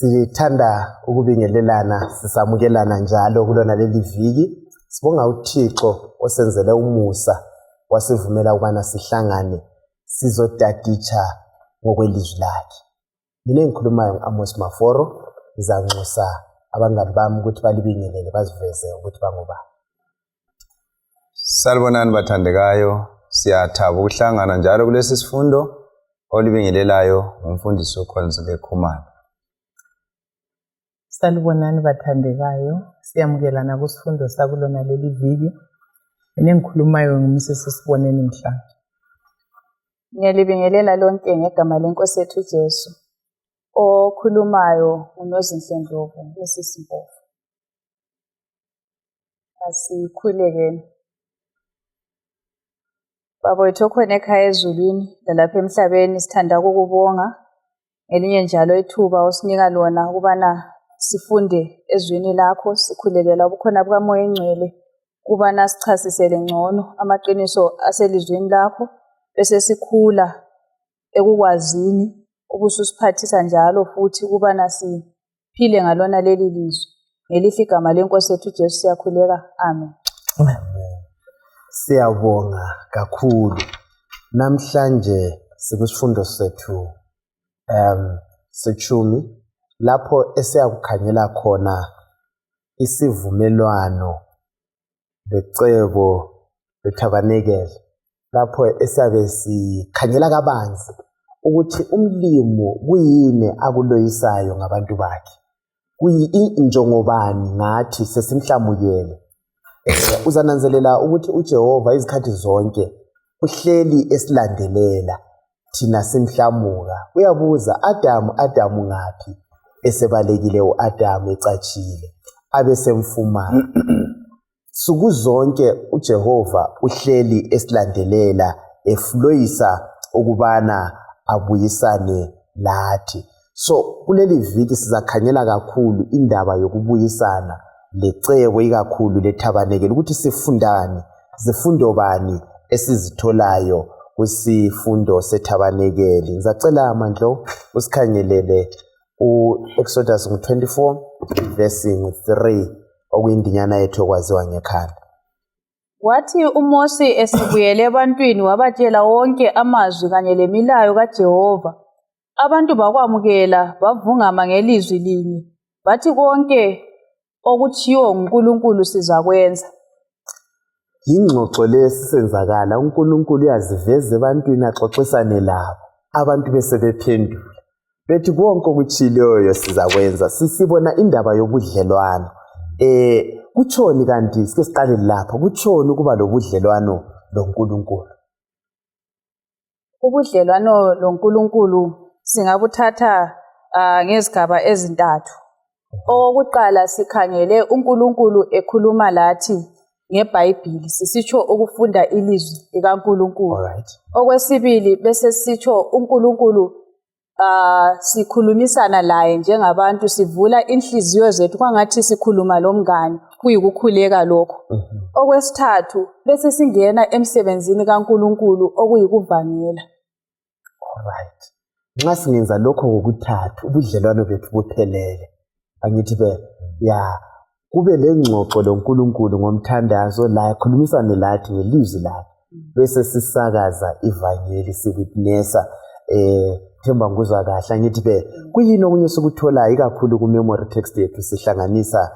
Sithanda ukubingelelana sisamukelana njalo kulona leli viki. Sibonga uThixo osenzele umusa wasivumela ukubana sihlangane sizodaditsha ngokwelizwi lakhe. Mina engikhulumayo ngu-Amos Maforo, ngizanxusa abangani bami ukuthi balibingelele baziveze ukuthi bangoba. Salibonani bathandekayo, siyathaba ukuhlangana njalo kulesi sifundo olibingelelayo umfundisi uKhonzile Khumalo. Salibonani bathandekayo, siyamukelana kusifundo sakulona leli viki. Mina engikhulumayo ngumsisi Siboneni Mhlanga. Ngiyalibingelela lonke ngegama leNkosi yethu Jesu. Okhulumayo uNozinhle Ndlovu, Mrs. Mpofu. Asikhulekeni. Baba wethu okhona ekhaya ezulwini lalapha emhlabeni, sithanda ukukubonga ngelinye njalo ithuba osinika lona ukubana sifunde ezwini lakho, sikhulekela ubukhona bukaMoya Engcwele ukubana sichasisele ngcono amaqiniso aselizwini lakho, bese sikhula ekukwazini ubususiphathisa njalo futhi ukubana siphile ngalona leli lizwi. Ngelihle igama leNkosi yethu Jesu siyakhuleka. Amen. Siyabonga kakhulu. Namhlanje sikusifundo sethu sechumi lapho esiyakukhanyela khona isivumelwano lecebo leTabernacle, lapho esiyabe sikhanyela kabanzi ukuthi umlimo kuyini akuloyisayo ngabantu bakhe, kuyinjongobani ngathi sesimhlamukele. Uzananzelela ukuthi uJehova izikhathi zonke uhleli esilandelela thina simhlamuka. Uyabuza, Adamu ngaphi? Esebalekile uAdamu ecatshile abe semfumana. Suku zonke uJehova uhleli esilandelela efloyisa ukubana abuyisane lathi. So kuleli viki sizakhanyela kakhulu indaba yokubuyisana lecebo ikakhulu leTabernacle ukuthi sifundani, zifundo bani esizitholayo kusifundo seTabernacle. Ngizacela amandlo usikhangelele uExodus 24 verse 3 okuyindinyana yethu okwaziwa ngekhanda. Wathi uMose esibuyele ebantwini wabatshela wonke amazwi kanye lemilayo kaJehova. Abantu bakwamukela bavungama ngelizwi linye. Bathi konke okutshiwo uNkulunkulu sizakwenza. Ingxoxo lesenzakala, uNkulunkulu uyaziveza ebantwini axoxisane labo. Abantu bese bephendula. Bethi konke okutshileyo sizakwenza. Sisibona indaba yobudlelwano. Kutshoni kanti sike siqale lapha, kutshoni ukuba lobudlelwano loNkulunkulu? Ubudlelwano loNkulunkulu singabuthatha ngezigaba ezintathu. Okokuqala sikhangele uNkulunkulu ekhuluma lathi ngeBhayibheli, sisitsho ukufunda ilizwi likaNkulunkulu. Okwesibili bese sitsho uNkulunkulu sikhulumisana laye njengabantu, sivula inhliziyo zethu kwangathi sikhuluma lomngane, kuyikukhuleka lokho. Okwesithathu bese singena emsebenzini kaNkulunkulu okuyikuvangela. Alright. Nxa singenza lokho ngokuthathu ubudlelwano bethu buphelele. Angithi kube lengxoxo loNkulunkulu ngomthandazo la ekhulumisane lathi ngelizwi lakhe, bese sisakaza ivangeli, siwitnessa themba ngizwa kahle. Angithi kuyini okunye sikutholayo ikakhulu ku memory text yethu sihlanganisa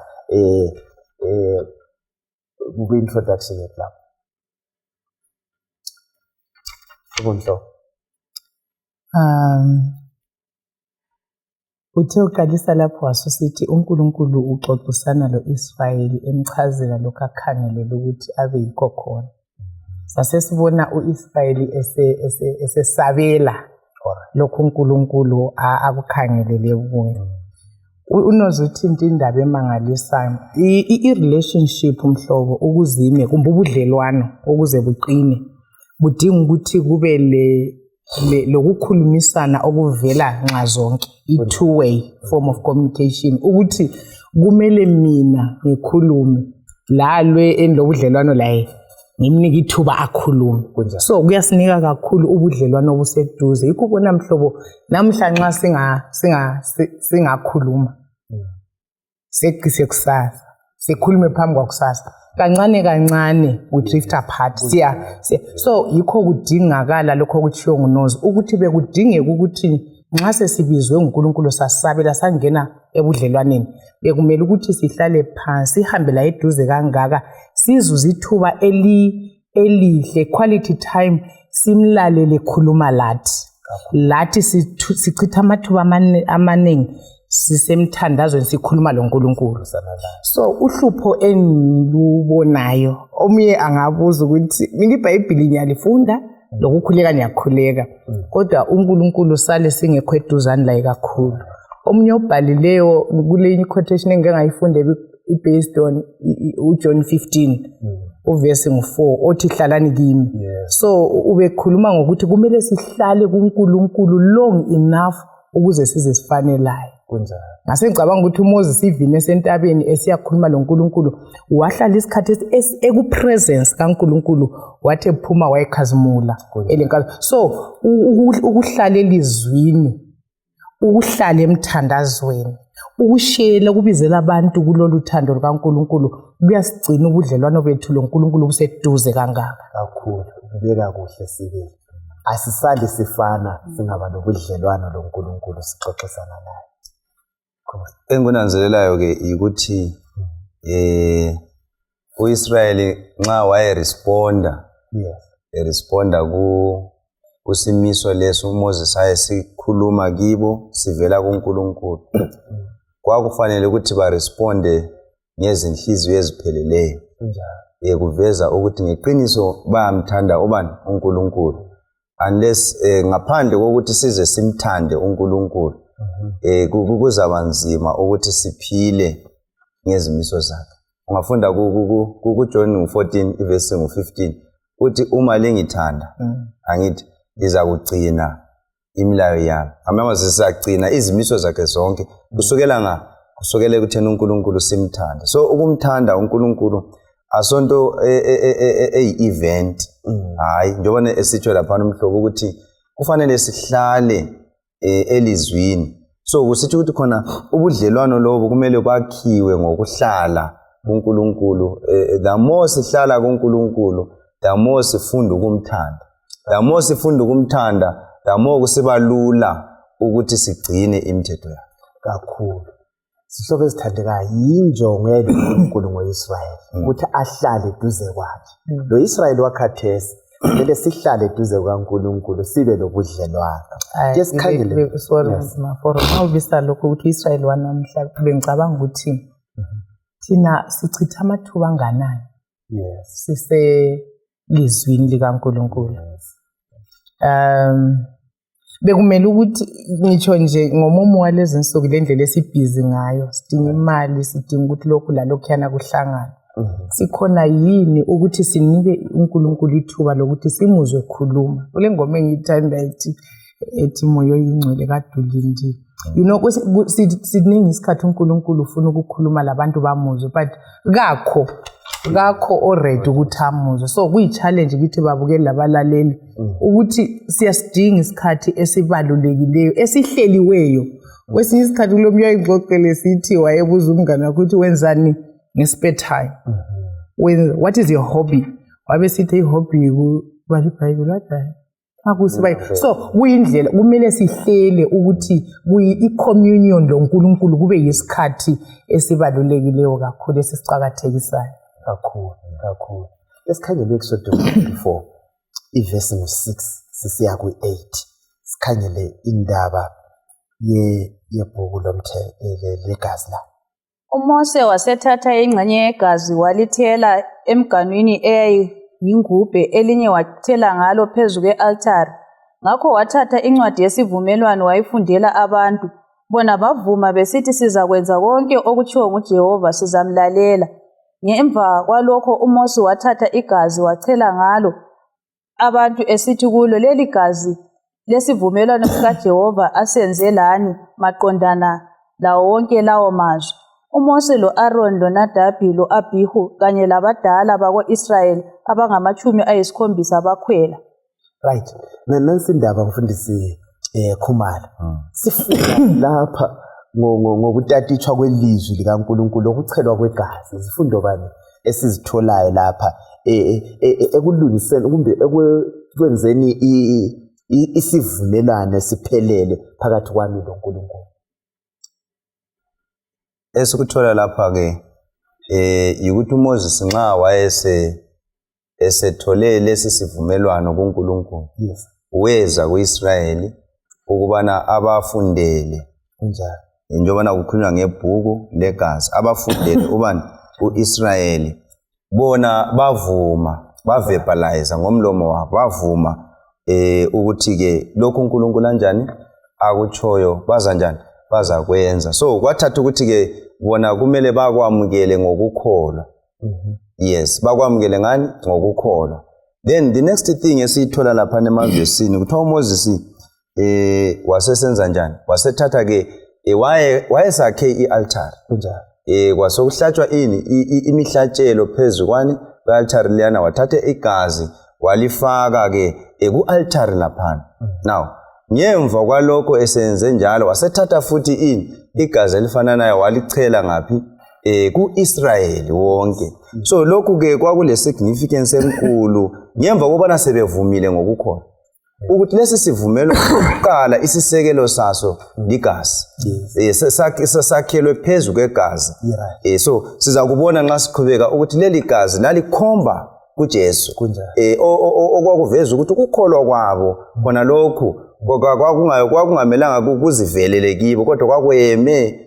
ku introduction yethu lapho. Ubunhlo uthe uqalisa lapho wasusithi uNkulunkulu uxoxisana lo-Israyeli emchazela lokho akhangelela ukuthi abe yikho khona. Sasesibona uIsrayeli esesabela lokho uNkulunkulu akukhangelele kuye. Unozuthi indaba emangalisayo i-relationship umhlobo ukuzime kumbe ubudlelwano ukuze buqine budinga ukuthi kube lokukhulumisana okuvela nxa zonke, i-two-way form of communication, ukuthi kumele mina ngikhulume lalwe enilobudlelwano laye ngimnika ithuba akhulume. So kuyasinika kakhulu ubudlelwano obuseduze. Yikho ubona mhlobo namhla nxa singakhuluma seqise kusasa sikhulume phambi kwakusasa kancane we drift apart so yikho kudingakala lokho okutshiwo nguNozi ukuthi bekudingeka ukuthi nxa sesibizwe uNkulunkulu sasabela sangena ebudlelwaneni bekumele ukuthi sihlale phansi sihambe la eduze kangaka sizuze ithuba elihle quality time simlalele khuluma lathi sichitha amathuba amaningi sisemthandazweni sikhuluma loNkulunkulu. So uhlupho engilubonayo omunye angabuza ukuthi iBhayibheli ngiyalifunda lokukhuleka niyakhuleka kodwa uNkulunkulu sale singekho eduzane laye kakhulu. Omunye obhalileyo kule quotation engingayifunda based on uJohn 15 uverse 4 othi hlalani kimi. So ubekhuluma ngokuthi kumele sihlale kuNkulunkulu long enough ukuze size sifanelayo. Ngase ngicabanga ukuthi uMoses ivini esentabeni esiyakhuluma loNkulunkulu wahlala isikhathi ekupresence kaNkulunkulu wathi ephuma wayekhazimula elenkazi. So ukuhlala elizwini ukuhlala emthandazweni ukushela kubizela abantu kulolu uthando lukaNkulunkulu kuyasigcina ubudlelwano bethu loNkulunkulu buseduze kangaka kakhulu. Kubeka kuhle sibili asisali sifana singaba nobudlelwano loNkulunkulu sixoxisana naye. Engunanzelelayo ke ukuthi uIsrael nxa wayeresponda eresponda kusimiso leso uMoses ayesikhuluma kibo sivela kuNkulunkulu kwakufanele ukuthi baresponde ngezinhliziyo ezipheleleyo kuveza ukuthi ngeqiniso bayamthanda ubani uNkulunkulu unless ngaphandle kokuthi size simthande uNkulunkulu kuzaba nzima ukuthi siphile ngezimiso zakhe. Ungafunda kuJohn 14 verse 15 uthi uma lingithanda angithi liza kugcina imilayo yami. Amama sisagcina izimiso zakhe zonke kusukela ekutheni uNkulunkulu simthande. So ukumthanda uNkulunkulu asonto event hayi njengoba esitsho lapha umhlobo ukuthi kufanele sihlale elizwini. So kusitsho ukuthi khona ubudlelwano lobo kumele kwakhiwe ngokuhlala kuNkulunkulu. The more sihlala kuNkulunkulu the more sifunda ukumthanda. The more sifunda ukumthanda the more kusiba lula ukuthi sigcine imithetho yakhe kakhulu. Sihlobo esithandekayo yinjongo yaLuNkulunkulu ngoIsrael ukuthi ahlale duze kwakhe. Lo Israel wakhathesi kumele sihlale duze kwaNkulunkulu sibe lobudlelwano. Just khangele sorry for ubisa lokho ukuthi Israel wanamhla bengicabanga ukuthi thina sichitha amathuba anganani. Siselizwini likaNkulunkulu. Bekumele ukuthi ngitsho nje ngomumo walezi insuku lendlela esibhizi ngayo sidinga imali sidinga ukuthi lokhu la lokhuyana kuhlangana. Sikhona yini ukuthi sinike uNkulunkulu ithuba lokuthi simuzwe khuluma. Kule ngoma engiyithanda ethi moyo oyingcwele kaDulindi. You know siningi isikhathi uNkulunkulu ufuna ukukhuluma labantu bamuzwe but kakho already ukuthi amuzwe. So kuyi-challenge ukuthi babukele labalaleli ukuthi siyasidinga isikhathi esibalulekileyo esihleliweyo. Kwesinye isikhathi kulo mnye ayixoxele sithi wayebuza umngane wakhe ukuthi wenzani nge-spare time. What is your hobby? Wabe sithi i-hobby kubala iBhayibheli wadala. So kuyindlela kumele sihlele ukuthi i-communion loNkulunkulu kube yisikhathi esibalulekileyo kakhulu esisicakathekisayo kakhulu. Esikhangele ekusodwa 24 iverse 6 sisiya ku8 sikhangele indaba yebhuku legazi la. uMose wasethatha ingxenye yegazi walithela emganwini eyayiyingubhe elinye wathela ngalo phezu kwe-altari. Ngakho wathatha incwadi yesivumelwano wayifundela abantu. Bona bavuma besithi sizakwenza konke okutshiwo nguJehova sizamlalela. Ngemva kwalokho uMose wathatha igazi wachela ngalo abantu esithi kulo leli gazi lesivumelwano sikaJehova asenze lani maqondana lawo wonke lawo mazwi. uMose lo-Aaron loNadabi lo-Abihu kanye labadala bako-Israyeli abangama-70 bakhwela. Right. Nansi indaba mfundisi Khumalo. Sifunda lapha ngokutatishwa kwelizwi likaNkulunkulu okuchelwa kwegazi. Izifundo bani esizitholayo lapha ekulungiseni kumbe ekwenzeni isivumelwano siphelele phakathi kwami loNkulunkulu. Esikuthola lapha ke ukuthi uMoses nxa esethole lesi sivumelwano kuNkulunkulu. Yes. Weza kuIsrayeli ukubana abafundele Kunjalo. njengobana kukhulunywa ngebhuku legazi abafundele ubani uIsrayeli bona bavuma baverbalize ngomlomo wabo bavuma ukuthi ke lokhu uNkulunkulu kanjani akutshoyo baza njani baza kwenza. So kwathatha ukuthi ke bona kumele bakwamukele ngokukholwa. Yes, bakwamukele ngani ngokukholwa. Then the next thing esithola lapha emavesini kuthiwa uMoses wasesenza njani wasethatha ke wayesakhe ialtar Kunjalo. kwasokuhlatshwa imihlatshelo phezukwani kwe-altar liyana wathatha igazi walifaka ke ku-altar laphana. Now ngemva kwalokho esenze njalo wasethatha futhi igazi elifananayo walichela ngaphi ku-Israyeli wonke. So lokhu ke kwakule significance enkulu ngemva kobana sebevumile ngokukholwa ukuthi lesi sivumelo sokuqala isisekelo saso ligazi. Sesakhelwe phezu kwegazi. So siza kubona nxa siqhubeka ukuthi leli gazi lalikhomba kuJesu. Okwakuveza ukuthi ukukholwa kwabo khona lokhu kwakungamelanga kuzivelele kibo kodwa kwakweme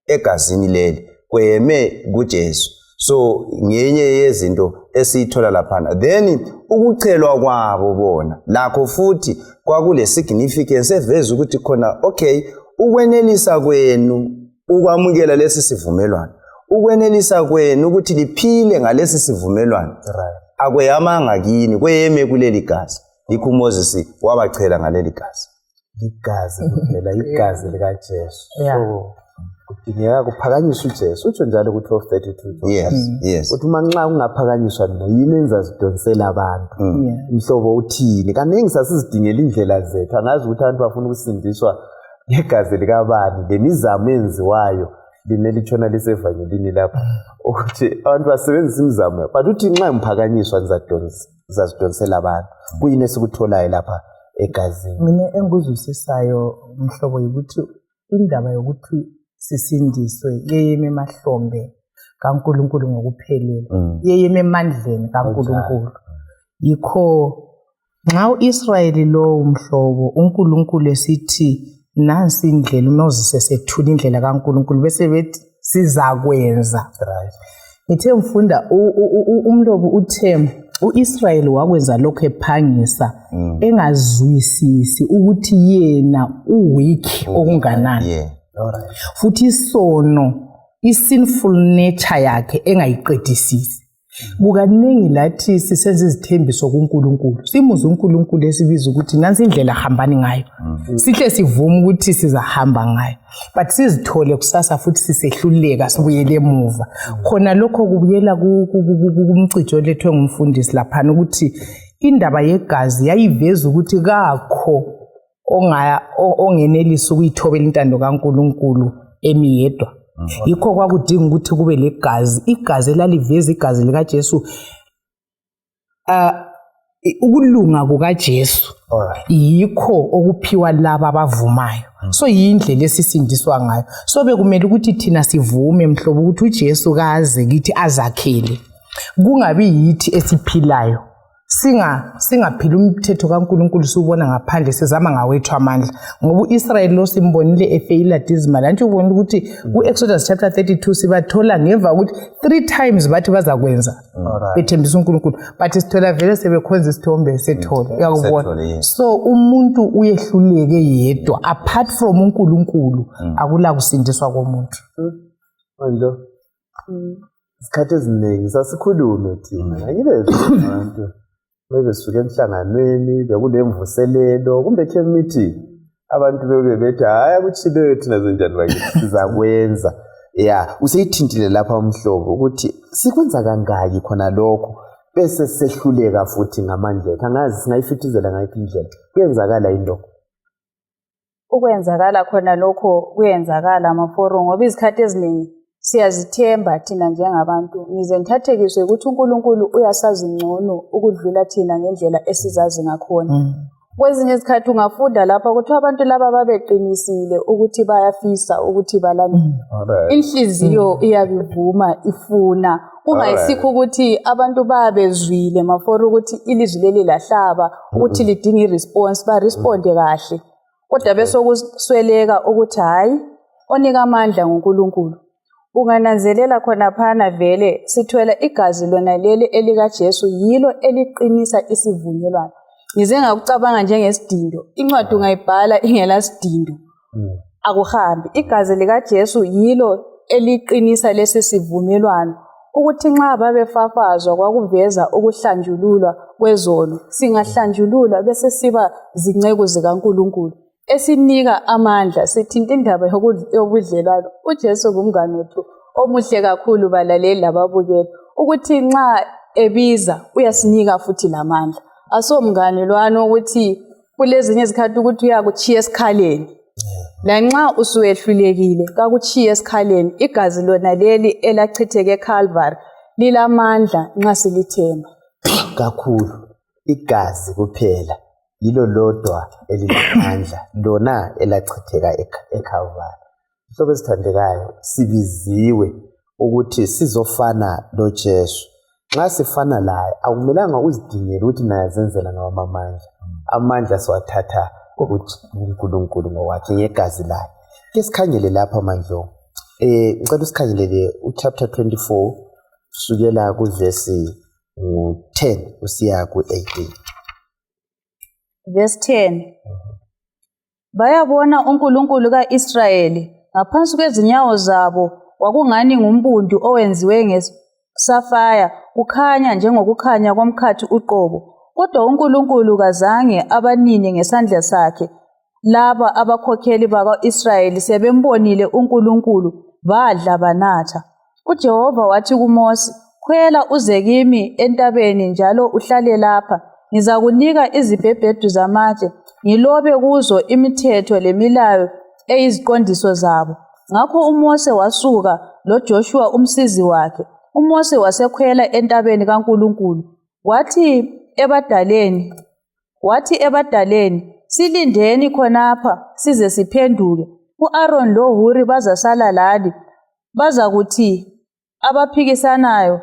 egazini leli kweme kuJesu. So ngenye yezinto esithola laphana. Then ukuchelwa kwabo bona lakho futhi kwakule significance eveza ukuthi khona okay ukwenelisa kwenu ukwamukela lesi sivumelwano ukwenelisa kwenu ukuthi liphile ngalesi sivumelwano akweyamanga kini kweyeme kuleli gazi. Yikho uMoses wabachela ngaleli gazi. Igazi kuphela igazi likaJesu. So kudingeka kuphakanyiswa uJesu. Utsho njalo ku-12:32. Yes. Uthi uma nxa kungaphakanyiswa mina yini engizazidonsela abantu. Mhlobo uthini? Kaningi sasizidingela indlela zethu. Angazi ukuthi abantu bafuna ukusindiswa ngegazi likabani lemizamo enziwayo linelitshona lisevangelini lapha ukuthi abantu basebenzisa imizamo but uthi nxa ngiphakanyiswa ngizazidonsela abantu. Kuyini esikutholayo lapha egazini? Mina engikuzwisisayo mhlobo ukuthi indaba yokuthi sisindiswe yeyeme emahlombe kaNkulunkulu ngokuphelele yeyeme emandleni kaNkulunkulu. Yikho nxa uIsrayeli lo umhlobo uNkulunkulu esithi nansi indlela uMoses sethula indlela kaNkulunkulu bese bethi sizakwenza. Ngithe mfunda umlobo uthe uIsrayeli wakwenza lokho ephangisa engazwisisi ukuthi yena uweak okunganani. Futhi isono i-sinful nature yakhe engayiqedisisi. Kukaningi lathi sisenza izithembiso kuNkulunkulu. Simuze uNkulunkulu esibiza ukuthi nansi indlela hambani ngayo. Sihle sivume ukuthi sizahamba ngayo. But sizithole kusasa futhi sisehluleka sibuyele emuva. Khona lokho kubuyela kumcijo lethwe ngumfundisi laphana ukuthi indaba yegazi yayiveza ukuthi kakho ongenelisa ukuyithobela intando kaNkulunkulu emiyedwa. Yikho kwakudinga ukuthi kube legazi. Igazi elaliveza igazi likaJesu. Ukulunga kukaJesu. Yikho okuphiwa laba abavumayo. So yindlela esisindiswa ngayo. So bekumele ukuthi thina sivume mhlobo ukuthi uJesu kaze kithi azakhele. Kungabi yithi esiphilayo. Singaphila umthetho kaNkulunkulu subona ngaphandle sizama ngawethu amandla. Ngoba uIsrayeli lo simbonile efeyila dismal. Anti ubona ukuthi kuExodus chapter 32 sibathola ngemva ukuthi 3 times bathi bazakwenza. Bethembisa uNkulunkulu. But sithola vele sebekhonza isithombe sethola. Uyakubona. So umuntu uyehluleke yedwa apart from uNkulunkulu akula kusindiswa komuntu. Manje isikhathi eziningi sasikhulume thina. Angibezwe abantu bebesuka emhlanganweni bekunemvuselelo kumbe camp meeting abantu bebethi hayi akuchile thina zenjani bakithi sizakwenza ya useyithintile lapha umhlobo ukuthi sikwenza kangaki khona lokho bese sehluleka futhi ngamandla ethu angazi singayifithizela ngayiphi indlela kuyenzakala into Ukwenzakala khona lokho kuyenzakala Maforo ngoba izikhathi eziningi siyazithemba thina njengabantu ngize ngithathekiswe ukuthi uNkulunkulu uyasazi ngcono ukudlula thina ngendlela esizazi ngakhona. Kwezinye izikhathi ungafunda lapha ukuthi abantu laba babeqinisile ukuthi bayafisa ukuthi balandele. Inhliziyo iyabivuma ifuna kungayisikho ukuthi abantu babezwile Maforo ukuthi ilizwi leli lahlaba ukuthi lidinga iresponse ba responde kahle. Kodwa bese kusweleka ukuthi hayi onika amandla ngoNkulunkulu. Ungananzelela khona phana vele sithola igazi lona leli elika Jesu yilo eliqinisa isivunyelwano. Ngize ngakucabanga njengesidindo. Incwadi ungayibhala ingela sidindo. Akuhambi. Igazi lika Jesu yilo eliqinisa lesi sivunyelwano. Ukuthi nxa babefafazwa kwakuveza ukuhlanjululwa kwezono. Singahlanjululwa bese siba zinceku zikaNkulunkulu. Esinika amandla sithinta indaba yobudlelwano. uJesu ngumngane wethu omuhle kakhulu balaleli lababukeli ukuthi nxa ebiza uyasinika futhi lamandla. Asomnganelwano ukuthi kulezinye izikhathi ukuthi uyakuchiya esikhaleni. Lanxa usuyehlulekile kakuchiya esikhaleni igazi lona leli elachitheke eCalvary lilamandla nxa silithemba. kakhulu igazi kuphela yilo lodwa elinamandla lona elachitheka eCalvary. Hlobo esithandekayo sibiziwe ukuthi sizofana noJesu. Nxa sifana laye akumelanga uzidingele ukuthi naye azenzela ngawamandla. Amandla siwathatha ukuthi uNkulunkulu ngowakhe ngegazi lakhe. Ke sikhangele lapha mandlo. Ngicela usikhangelele uchapter 24 kusukela kuverse 10 usiya ku18. Verse 10. Bayabona uNkulunkulu kaIsrayeli ngaphansi kwezinyawo zabo wakungani ngumbundu owenziwe ngesafaya ukhanya njengokukhanya komkhathi uqobo. Kodwa uNkulunkulu kazange abanine ngesandla sakhe. Laba abakhokheli bakwa-Israyeli sebembonile uNkulunkulu badla banatha. uJehova wathi kuMose, "Khwela uze kimi entabeni njalo uhlale lapha. Ngizakunika izibhebhedu zamatshe, ngilobe kuzo imithetho lemilayo eyiziqondiso zabo." Ngakho uMose wasuka loJoshua umsizi wakhe. uMose wasekhwela entabeni kaNkulunkulu. Wathi ebadaleni, "Silindeni khonapha size siphenduke. U-Aaron loHuri bazasala lani. Bazakuthi abaphikisanayo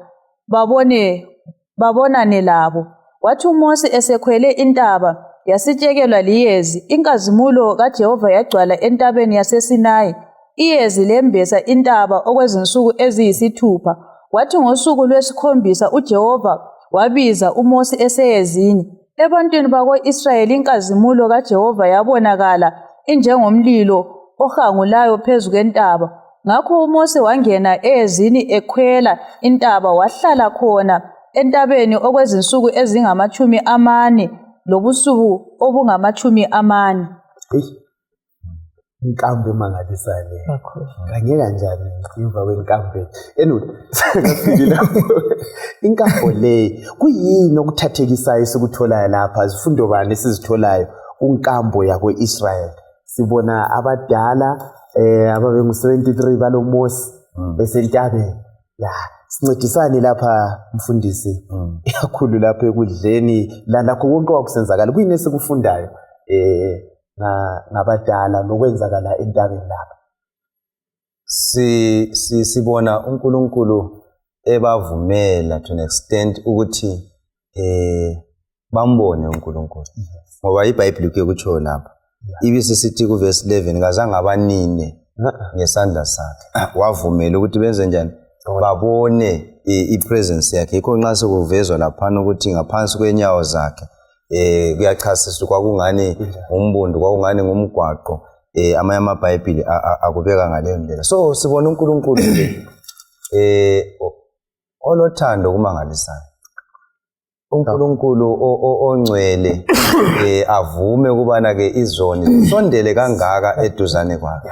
babonane labo." Wathi uMose esekhwele intaba yasitshekelwa liyezi, inkazimulo kaJehova yagcwala entabeni yaseSinayi. Iyezi lembesa intaba okwezinsuku eziyisithupha. Wathi ngosuku lwesikhombisa uJehova wabiza uMose eseyezini. Ebantwini bako-Israyeli inkazimulo kaJehova yabonakala injengomlilo ohangulayo phezu kwentaba. Ngakho uMose wangena eyezini ekhwela intaba wahlala khona entabeni okwezinsuku ezingama-40 lobusuku obungama-40. Inkambo emangalisayo le. Kanye kanjani emva kwenkambo. Sakafike lapho. Inkambo le kuyini okuthathekisayo sikutholayo lapha izifundo bani sizitholayo kunkambo yako-Israyeli. Sibona abadala ababengu-73 baloMose besentabeni. Ya, sincedisane lapha mfundisi. Ikakhulu lapha ekudleni lakho konke wakusenzakala. Kuyini esikufundayo ngabadala nokwenzakala entabeni lapha? Sibona uNkulunkulu ebavumela to an extent ukuthi bambone uNkulunkulu. Ngoba iBhayibheli kuye kutsho lapha. Ibisisithi ku verse 11 kazange abanine ngesandla sakhe. Wavumela ukuthi benze njani? Babone ipresence yakhe. Yikho nxa sekuvezwa lapha ukuthi ngaphansi kwenyawo zakhe kuyachasiswa kwakungani umbundu kwakungani ngumgwaqo amanye amaBhayibheli akubeka ngaleyo ndlela. So sibona uNkulunkulu olothando kumangalisayo. uNkulunkulu ongcwele avume kubana ke izoni sondele kangaka eduzane kwakhe.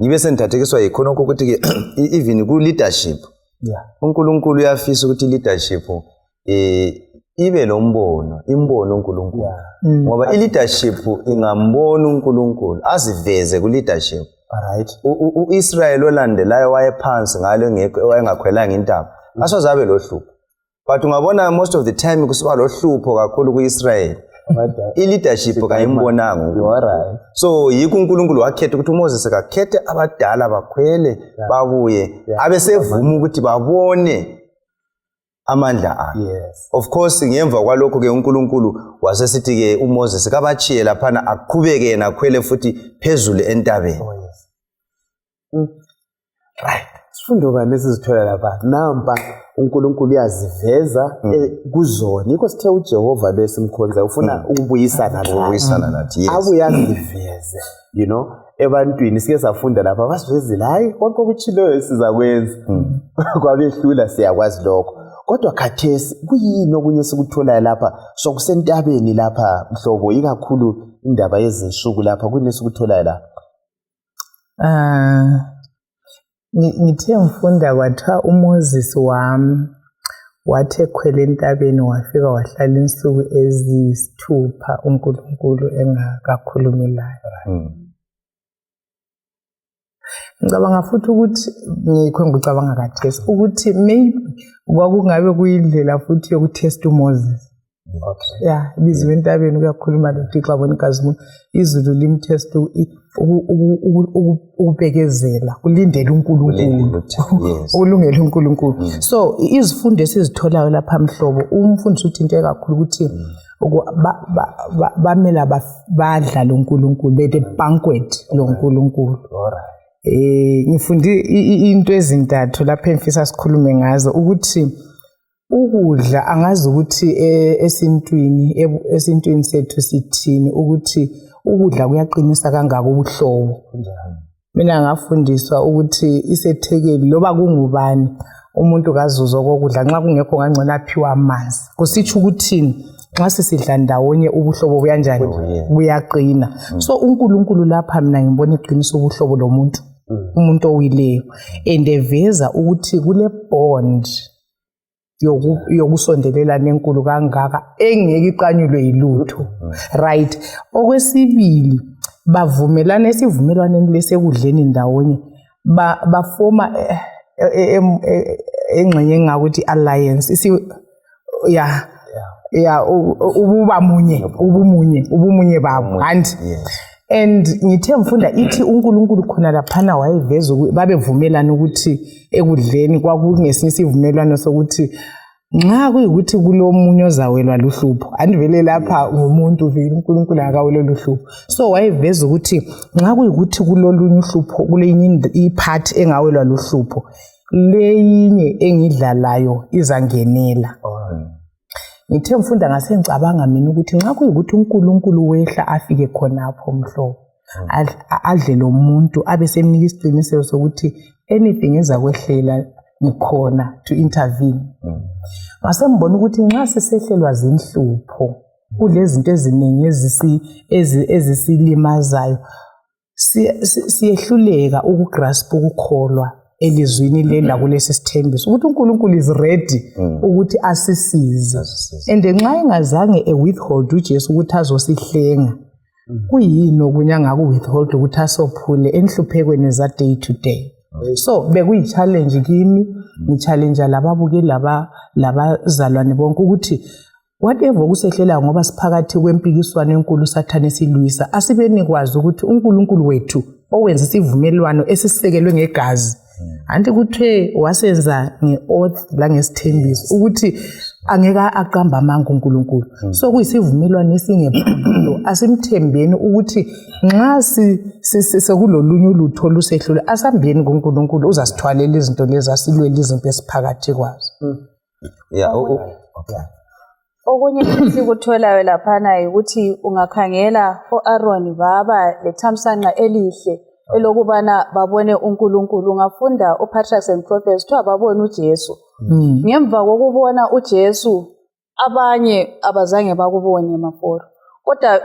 Ngibe sengithathekiswa yikhonokho ukuthi ke even ku leadership uNkulunkulu uyafisa ukuthi leadership ibe lombono, imbono uNkulunkulu. Ngoba leadership ingambona uNkulunkulu aziveze ku leadership. Alright. uIsrael olandelayo wayephansi ngalo ngeke wayengakhwelanga intaba. Asozabe lohlupho. But ungabona most of the time kusuka lohlupho kakhulu kuIsrael. I-leadership kayimbonanga. Alright. So yikho uNkulunkulu wakhetha ukuthi uMoses akakhethe abadala bakhwele babuye abesevuma ukuthi babone amandla akhe. Yes. Of course ngemva kwalokho ke uNkulunkulu wasesithi ke uMoses kabachiye laphana aqhubeke yena akhwele futhi phezulu entabeni. Oh yes. Right. Sifundo bani esizithola lapha? Namba uNkulunkulu uyaziveza kuzona. Yikho sithe uJehova besimkhonza ufuna ukubuyisana nathi. Yes. Abuye aziveze, you know, ebantwini sike safunda lapha basivezile hayi konke okuchiloyo sizakwenza. Kwabehlula siyakwazi lokho. Kodwa khathesi kuyini okunye sikutholayo lapha sokusentabeni lapha mhlobo ikakhulu indaba yezinsuku lapha kunesikutholayo la? Ngithe ngifunda kwathiwa uMoses wathi ekhwele entabeni wafika wahlala insuku eziyisithupha uNkulunkulu engakakhulumi laye. Ngicabanga futhi ukuthi ngikho ngicabanga kathesi ukuthi maybe kwakungabe kuyindlela futhi yokuthesta uMoses. Okay. Bizwe entabeni uyakhuluma loThixo abona inkazimulo izulu limtest ukubhekezela ulindele uNkulunkulu. Ulungele uNkulunkulu. So izifundo esizitholayo lapha mhlobo umfundisi uthi into ekakhulu ukuthi bamela badla loNkulunkulu bethe banquet loNkulunkulu. Alright. Ngifundi into ezintathu lapha engifisa sikhulume ngazo ukuthi ukudla angazi ukuthi esintwini sethu sithini ukuthi ukudla kuyaqinisa kangaka ubuhlobo. Mina ngafundiswa ukuthi isethekeli loba kungubani umuntu kazuzwa kokudla nxa kungekho ngangcona aphiwa amanzi. Kusitsho ukuthini nxa sisidla ndawonye ubuhlobo buyanjani buyaqina. So uNkulunkulu lapha mina ngibona iqinisa ubuhlobo lomuntu umuntu owileyo and eveza ukuthi kule bond yokusondelelana enkulu kangaka engeke iqanyulwe yilutho. Right. Okwesibili bavumelana esivumelwaneni lesekudleni ndawonye bafoma engxenye engakuthi alliance ubumunye babo and ngithe mfunda ithi uNkulunkulu khona laphana wayeveza babevumelana ukuthi ekudleni kwakungesinye isivumelwano sokuthi nxa kuyikuthi kulomunye ozawelwa luhlupho andivele lapha ngumuntu vile uNkulunkulu akawelo luhlupho. So wayeveza ukuthi nxa kuyikuthi kulolunye uhlupho kulenye ipart engawelwa luhlupho leyinye engidlalayo izangenela. Ngithe mfunda ngase ngicabanga mina ukuthi nxa kuyikuthi uNkulunkulu wehla afike khonapho mhlobo adle lo muntu abesemnika isiqiniseko sokuthi anything ezakwehlela ngikhona to intervene. Ngase ngibona ukuthi nxa sisehlelwa zinhlupho kulezinto eziningi ezisilimazayo siyehluleka ukugrasp ukukholwa elizwini lenda kulesi sithembiso ukuthi uNkulunkulu is ready ukuthi asisize and nxa engazange withhold uJesu ukuthi azosihlenga kuyini okunye angaku-withhold ukuthi asophule enhluphekweni za day to day. So bekuyi-challenge kimi ngi-challenge lababuke labazalwane bonke ukuthi whatever kusehlela ngoba siphakathi kwempikiswano enkulu uSathane esilwisa asibeni kwazi ukuthi uNkulunkulu wethu owenza isivumelwano esisekelwe ngegazi anti kuthe wasenza ngeoath la ngesithembiso ukuthi angeke aqamba amanga uNkulunkulu. So kuyisivumelwano esingephulo asimthembeni ukuthi nxa sekulolunye ulutho olusehlule asambeni kuNkulunkulu uzasithwalela izinto lezi asilwele izinto esiphakathi kwazo. Okay. Okunye esikutholayo laphana ukuthi ungakhangela oAaron baba lethamsanqa elihle elokubana babone uNkulunkulu. Ungafunda uPatriarchs and Prophets kuthiwa babone uJesu. Ngemva kokubona uJesu abanye abazange bakubone Maforo. Kodwa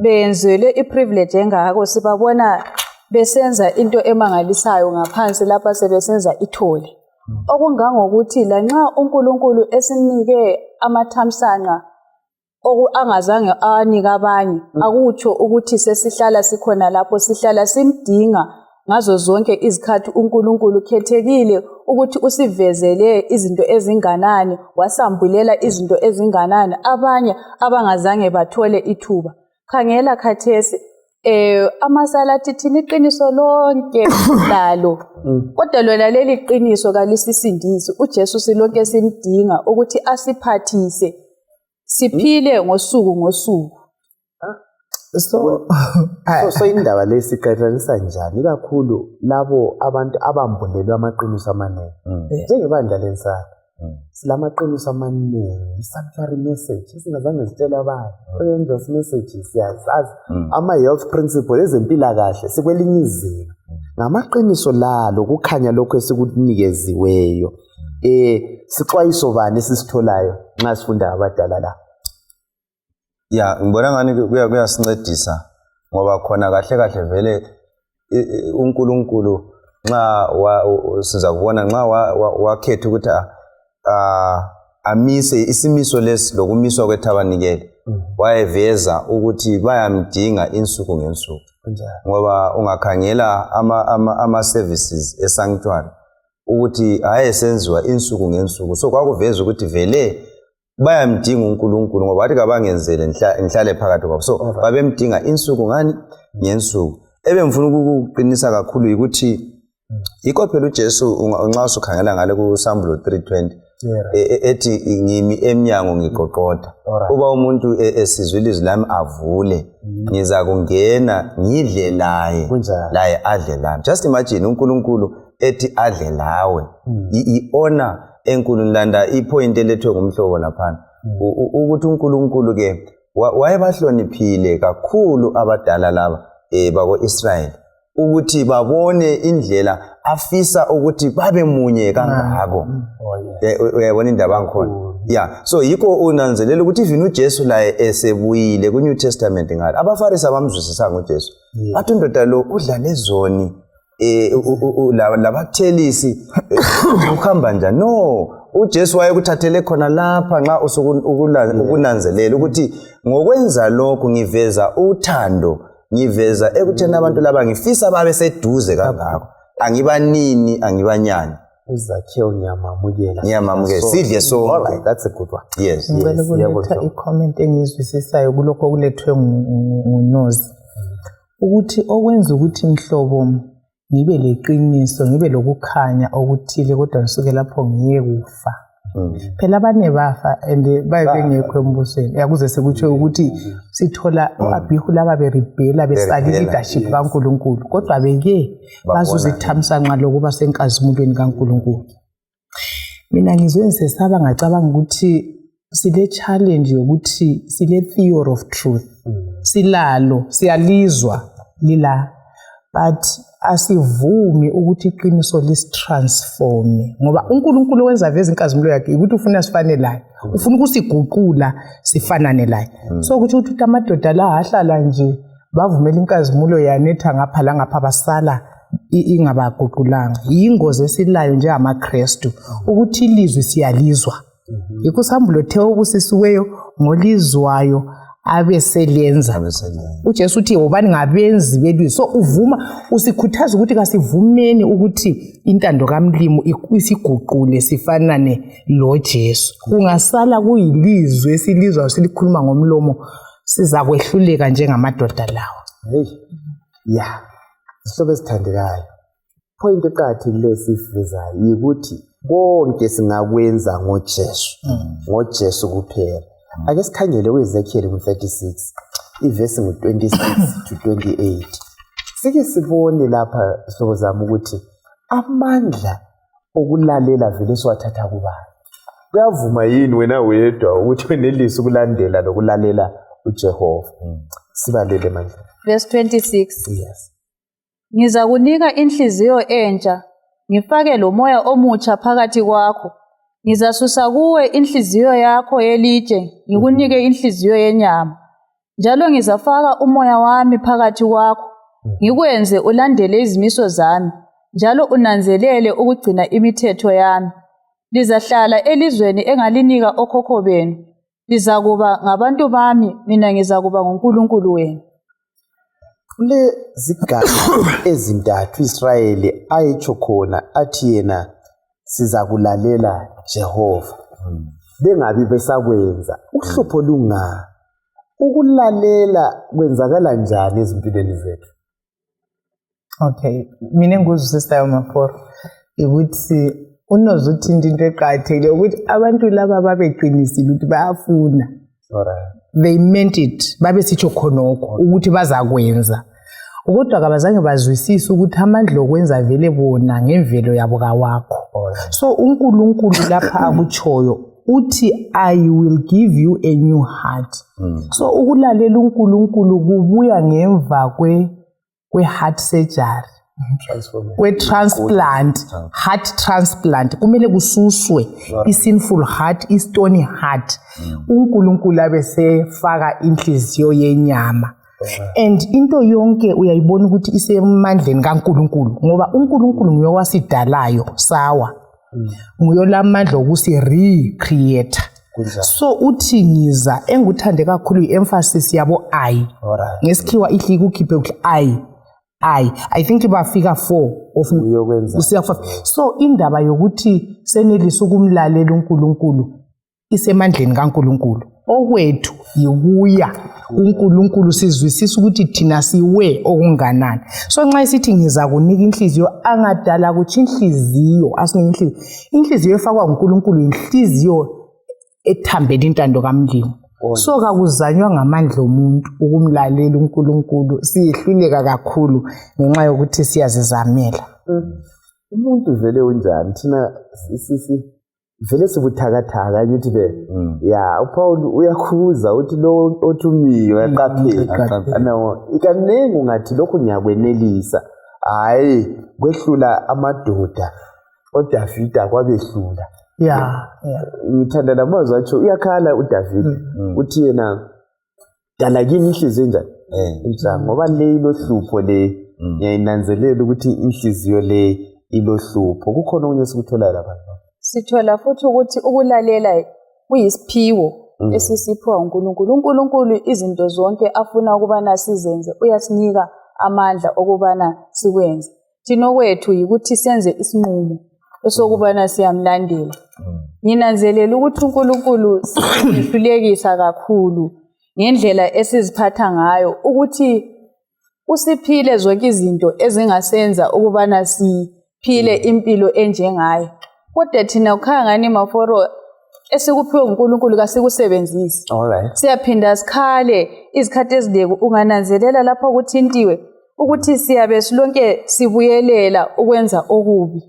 benzele iprivilege engako sibabona besenza into emangalisayo ngaphansi lapha sebesenza ithole. Okungangokuthi la nxa uNkulunkulu esinike amathamsanqa angazange anika abanye akutsho ukuthi sesihlala sikhona lapho sihlala simdinga ngazo zonke izikhathi uNkulunkulu khethekile ukuthi usivezele izinto ezinganani wasambulela izinto ezinganani abanye abangazange bathole ithuba. Khangela khathesi amasalathi thina iqiniso lonke lalo kodwa lona leli qiniso kalisisindisi uJesu silonke simdinga ukuthi asiphathise siphile ngosuku so indaba lesiqhathanisa njani kakhulu labo abantu abambulelwe amaqiniso amaningi njengebandla lensana silamaqiniso amaningi sanctuary message singazange sitshela abanye angels message siyazazi ama health principle ezempilakahle sikwelinye izinga ngamaqiniso lalo kukhanya lokho esikuninikeziweyo sixwayiso bani sisitholayo nxa sifunda abadala la ngibona ngani kuyasincedisa ngoba khona kahle vele uNkulunkulu nxa siza kubona nxa wakhetha ukuthi amise isimiso lesi lokumiswa kwethabanikele wayeveza ukuthi bayamdinga insuku ngensuku ngoba ungakhangela ama services esanctuary ukuthi ayesenziwa insuku ngensuku so kwakuveza ukuthi vele bayamdinga uNkulunkulu ngoba bathi kabangenzele ngihlale phakathi kwabo so babemdinga insuku ngani ngensuku ebengifuna ukuqinisa kakhulu ukuthi yikho phela uJesu nxa usukhangela ngale kuSambulo 3:20 ethi ngimi emnyango ngiqoqoda uba umuntu esizwe ilizwi lami avule ngiza kungena ngidle laye adle lami. Just imagine uNkulunkulu ethi adle lawe i-honor enkulu nilanda ipoint elethwe ngumhlobo laphana ukuthi uNkulunkulu ke wayebahloniphile kakhulu abadala laba bako-Israyeli ukuthi babone indlela afisa ukuthi babe munye kangako. Uyabona indaba ngikhona so yikho unanzelela ukuthi even uJesu laye esebuyile ku New Testament ngalo abaFarisi abamzwisisanga uJesu bathi indoda lo udla lezoni labathelisi ukuhamba njani no uJesu wayekuthathele khona lapha nxa ukunanzelela ukuthi ngokwenza lokho ngiveza uthando ngiveza ekutheni abantu laba ngifisa babe seduze kangako angibanini angibanyani Zakhewu ngiyamamukela sidle so alright that's a good one yes ngicela ukuletha i-comment engizwisisayo kulokho okulethwe nguNozi ukuthi okwenza ukuthi mhlobo ngibe leqiniso ngibe lokukhanya okuthile kodwa ngisuke lapho ngiye kufa phela abanye bafa and bengekho embusweni yakuze sekutsho ukuthi sithola uAbihu laba berebela besali leadership kaNkulunkulu kodwa beke bazuza ithamsanqa lokuba senkazimulweni kaNkulunkulu. Mina ngizwe ngisesaba ngacabanga ukuthi sile challenge yokuthi sile theory of truth silalo siyalizwa lila but asivumi ukuthi iqiniso lisitransforme ngoba uNkulunkulu wenza veze inkazimulo yakhe ukuthi ufuna sifane laye ufuna ukusiguqula sifanane laye so ukuthi amadoda la ahlala nje bavumela inkazimulo yanetha ngapha la ngapha basala ingabaguqulanga yingozi esilayo nje amaKristu ukuthi ilizwi siyalizwa yikho Sambulo theo busisiweyo ngolizwayo abeselenza uJesu uthi ubani ngabenzi belizwi so uvuma usikhuthaza ukuthi kasivumeni ukuthi intando kaMlimu isiguqule sifanane lo Jesu kungasala kuyilizwe esilizwa silikhuluma ngomlomo siza kwehluleka njengamadoda lawa sihlobo esithandekayo point eqhathile sifizayo ukuthi konke singakwenza ngoJesu kuphela. Ake sikhangele kuEzekiel 36 ivesi ngo26 to 28 sike sibone lapha sihlobo zami ukuthi amandla okulalela vele siwathatha kubani. Kuyavuma yini wena wedwa ukuthi wenelise ukulandela nokulalela uJehova? Sibalele manje. Verse 26. Yes. Ngiza kunika inhliziyo entsha ngifake lo moya omutsha phakathi kwakho Ngizasusa kuwe inhliziyo yakho yelitshe, ngikunike inhliziyo yenyama. Njalo ngizafaka umoya wami phakathi kwakho, ngikwenze ulandele izimiso zami, njalo unanzelele ukugcina imithetho yami. Lizahlala elizweni engalinika okhokho benu. Lizakuba ngabantu bami, mina ngizakuba nguNkulunkulu wenu. Kule zigaba ezintathu Israyeli ayitsho khona athi yena sizakulalela Jehova. Bengabi besakwenza uhlupho lunga. Ukulalela kwenzakala njani ezimpilweni zethu? Okay, mina nguzwisisa Maforo ukuthi unozuthi into eqhathele ukuthi abantu laba babeqinisile ukuthi bayafuna. Alright. They meant it. Babe sitsho khonokho ukuthi bazakwenza. Kodwa kabazange bazwisisa ukuthi amandla okwenza vele bona ngemvelo yabo kawakho. So uNkulunkulu lapha akutshoyo uthi I will give you a new heart. So ukulalela uNkulunkulu kubuya ngemva kwe heart surgery. Transplant, heart transplant. Kumele kususwe i-sinful heart, i-stony heart. uNkulunkulu abesefaka inhliziyo yenyama. And into yonke uyayibona ukuthi isemandleni kaNkulunkulu ngoba uNkulunkulu nguye wasidalayo sawa. Nguye lamandla okusi recreate. So uthi ngiza enguthande kakhulu i-emphasis yabo I. Ngesikhiwa ihlike ukhiphe ukuthi I think bafika 4 of usiya 5. So indaba yokuthi senelisa ukumlalela uNkulunkulu isemandleni kaNkulunkulu. Okwethu yikuya uNkulunkulu sizwisisa ukuthi thina siwe okunganani. So nxa isithi ngiza kunika inhliziyo angadala ukuthi inhliziyo asinike inhliziyo efakwa uNkulunkulu inhliziyo ethambela intando kaMlimo. So kakuzanywa ngamandla omuntu ukumlalela uNkulunkulu, siyehluleka kakhulu ngenxa yokuthi siyazizamela. Umuntu vele unjani thina vele sibuthakathaka ngithi ya uPaul uyakhuza uthi lo othumiyo yaqaphela nawo ikanengi ungathi lokho ngiyakwenelisa hayi kwehlula amadoda oDavida kwabehlula. Ngithanda namazwi atsho uyakhala uDavid uthi yena dala kimi inhliziyo enjani njani ngoba le ilohlupho le ngiyayinanzelela ukuthi inhliziyo le ilohlupho. Kukhona okunye sikuthola lapha. Sithola futhi ukuthi ukulalela kuyisiphiwo esisiphiwa uNkulunkulu. uNkulunkulu izinto zonke afuna ukubana sizenze uyasinika amandla okubana sikwenze. Thina kwethu yikuthi senze isinqumo esokubana siyamlandela. Nginanzelela ukuthi uNkulunkulu sihlulekisa kakhulu ngendlela esiziphatha ngayo ukuthi usiphile zonke izinto ezingasenza ukubana siphile impilo enjengayo. Kodwa thina ukhaya ngani Maforo esikuphiwe uNkulunkulu kasikusebenzisi. Siyaphinda sikhale izikhathi ezinengi ungananzelela lapha ukuthintiwe ukuthi siyabe silonke sibuyelela ukwenza okubi.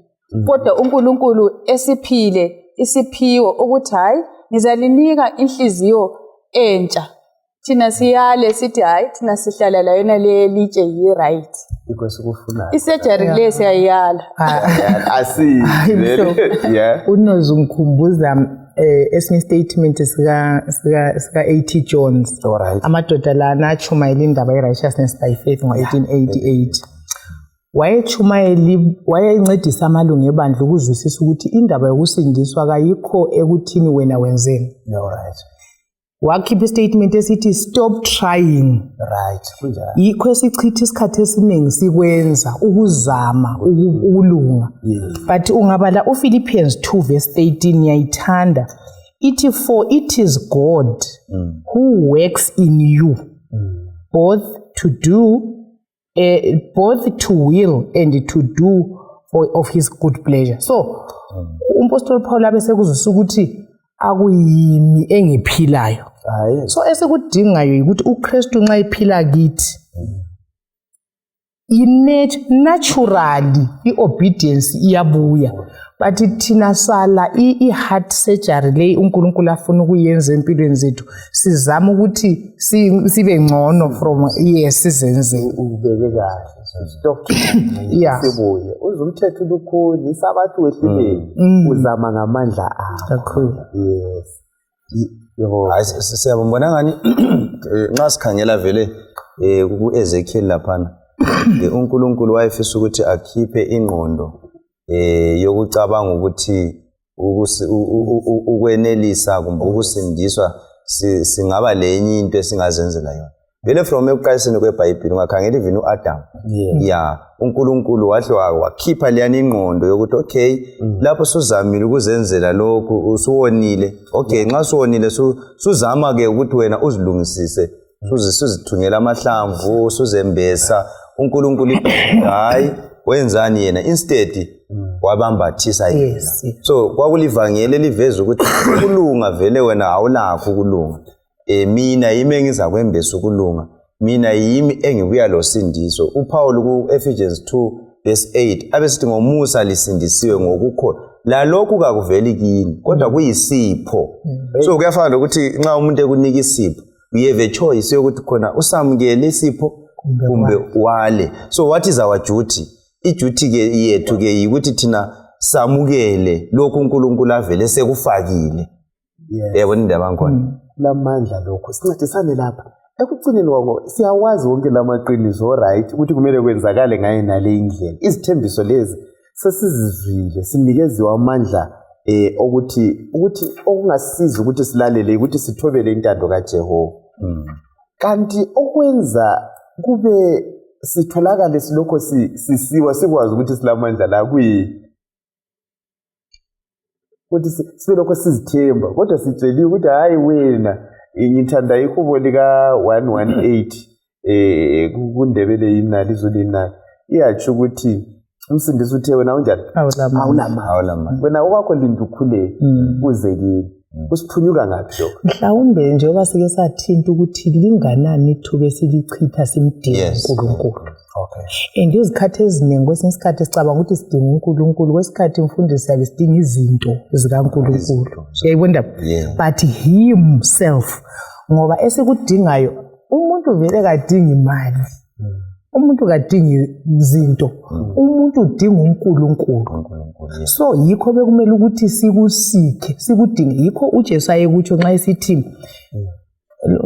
Kodwa uNkulunkulu esiphile isiphiwo ukuthi hayi ngizalinika inhliziyo entsha. Thina siyale sithi hayi thina sihlala la yona le litshe yi right. Ikwesikufuna. Isejari le siyayala. Unozungikhumbuza esinye statement sika A.T. Jones. Amadoda lana achumayela indaba ye-righteousness by faith ngo-1888. Wayencedisa amalungu ebandla ukuzwisisa ukuthi indaba yokusindiswa kayikho ekuthini wena wenzeni. Wakhipha istatement esithi stop trying. Yikho esichitha isikhathi esiningi sikwenza ukuzama ukulunga. But ungabala uPhilippians 2 verse 18 yayithanda ithi for it is God who works in you both to will and to do of his good pleasure. So uMpostoli Paul abesekuzwisa ukuthi akuyimi engiphilayo. So esikudingayo ukuthi uKristu nxa ephila kithi naturally i-obedience iyabuya but thina sala i-heart surgery le uNkulunkulu afuna ukuyenza empilweni zethu sizama ukuthi sibe ngcono from sizenze ubeke kahle stop Yeah. sibuye uzumthetho ulukhuni sabathi wehluleki uzama ngamandla akho yes yebo hayi siyabona ngani nxa sikhangela vele ku-Ezekiel laphana uNkulunkulu wayefisa ukuthi akhiphe ingqondo yokucabanga ukuthi ukwenelisa kumbe ukusindiswa singaba lenye into esingazenzela yona vele from ekuqaliseni kweBhayibheli ungakhangela even uAdam uNkulunkulu wahle wakhipha leyani ingqondo yokuthi okay lapho suzamile ukuzenzela lokhu usuwonile okay nxa suwonile suzama ke ukuthi wena uzilungisise suzithungela amahlamvu suzembesa uNkulunkulu hayi wenzani yena instead wabambathisa yena so kwakulivangeli eliveza ukuthi ukulunga vele wena awulakho ukulunga mina yimi engiza kwembesa ukulunga mina yimi engibuya losindiso uPaul ku-Ephesians 2:8 abesithi ngomusa lisindisiwe ngokukholwa lalokhu kakuveli kini kodwa kuyisipho so kuyafana ukuthi nxa umuntu ekunika isipho you have a choice yokuthi khona usamukele isipho kumbe wale so what is our duty iduty ke yethu ke yikuthi thina samukele lokhu uNkulunkulu avele sekufakile yabona indaba ngkhona lamandla lokho sincedisane lapha ekugcineni kwako siyawazi wonke lamaqiniso right ukuthi kumele kwenzakale ngaye nale indlela izithembiso lezi sesizizwile sinikeziwe amandla ukuthi okungasiza ukuthi silalele ukuthi sithobele intando kaJehova kanti okwenza kube sitholakale silokho sisiwa sikwazi ukuthi silamandla la kuyi ukuthi silokho sizithemba kodwa sitsheliwe ukuthi hayi wena ngithanda ihubo lika 118 kuNdebele yinali izolina iyatsho ukuthi umsindisi uthe wena unjani awulamali wena okwakho linda ukhule kuze kini usiphunyuka ngaphi lokho mhlawumbe njengoba sike sathinta ukuthi linganani ithuba esilichitha simdinga uNkulunkulu and izikhathi eziningi kwesinye isikhathi sicabanga ukuthi sidinga uNkulunkulu kwesikhathi imfundisi siyabe sidinga izinto zikaNkulunkulu uyayibona but himself ngoba esikudingayo umuntu vele kadingi imali umuntu kadingi izinto umuntu udinga uNkulunkulu so yikho bekumele ukuthi sikusike sikudinge yikho uJesu ayekutsho nxa esithi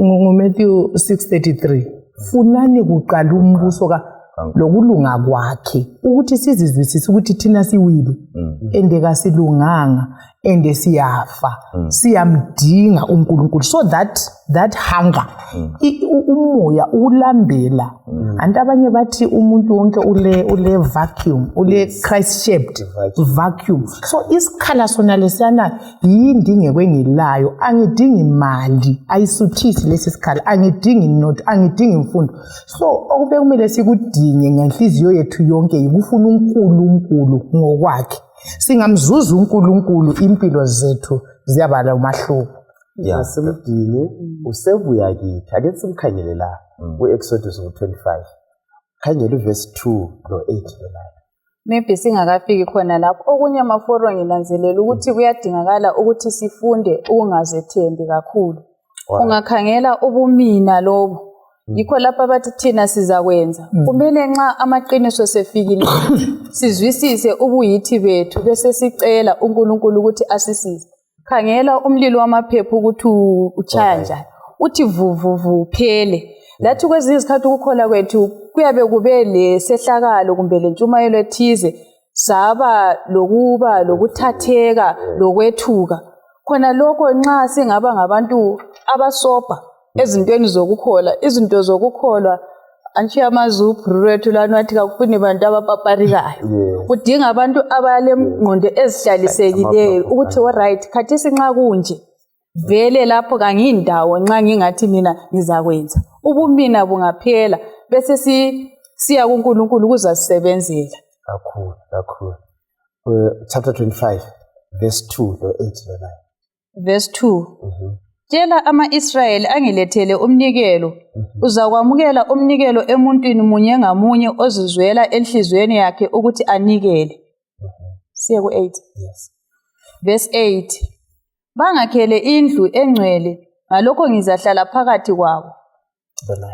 ngoMatthew 6:33 funani kuqala umbuso lokulunga kwakhe ukuthi sizizwisise ukuthi thina siwile endeka silunganga ende siyafa siyamdinga uNkulunkulu so that hunger umoya ulambela anti abanye bathi umuntu wonke ule vacuum ule Christ shaped vacuum so isikhala sona lesana yindingeko engilayo angidingi imali ayisuthisi lesi sikhala angidingi not angidingi imfundo so okube kumele sikudinge ngenhliziyo yethu yonke yikufuna uNkulunkulu ngokwakhe singamzuza uNkulunkulu impilo zethu ziyabala umahluko yasimdinge usebuya kithi ake simkhangele la ku-Exodus 25 khangela uverse 2 lo 8 lo 9 maybe singakafiki khona lapho okunye amaforo nginanzelela ukuthi kuyadingakala ukuthi sifunde ukungazethembi kakhulu ungakhangela ubumina lobo yikho lapha bathi thina sizakwenza kumele nxa amaqiniso sefikile sizwisise ubuyithi bethu bese sicela uNkulunkulu ukuthi asisize khangela umlilo wamaphepha ukuthi uchaya njani uthi vuvuvu phele lathi kwezinye izikhathi ukukhola kwethu kuyabe kube lesehlakalo kumbe lentshumayelo ethize saba lokuba lokuthatheka lokwethuka khona lokho nxa singaba ngabantu abasobha ezintweni zokukholwa izinto zokukholwa antshiya amazubhurethu lana wathi kakufuni bantu abapaparikayo kudinga abantu abalemngqondo ezihlalisekileyo ukuthi alright khathesi nxa kunje vele lapho kangiyindawo nxa ngingathi mina ngizakwenza ubumina bungaphela bese siya kuNkulunkulu kuzasisebenzela kakhulu chapter 25 verse 2 lo 8 lo 9 verse 2 tshela ama-Israyeli angilethele umnikelo. Uzakwamukela umnikelo emuntwini munye ngamunye ozizwela enhlizweni yakhe ukuthi anikele. Siye ku-8. Yes. Verse 8. Bangakhele indlu engcwele, ngalokho ngizahlala phakathi kwabo. The 9.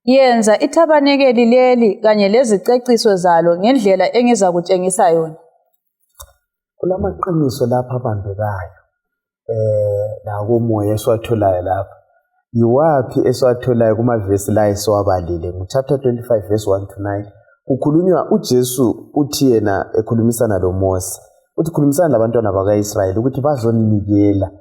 Yenza ithabanekeli leli kanye leziceciso zalo ngendlela engizakutshengisa yona. Kulamaqiniso lapha abambekayo. La kumoya esiwatholayo lapha. Yiwaphi esiwatholayo kumavesi la esiwabalile chapter 25 verse 1 to 9. Kukhulunywa uJesu uthi yena ekhulumisana loMose. Uthi khulumisana labantwana bakaIsrayeli ukuthi bazoninikela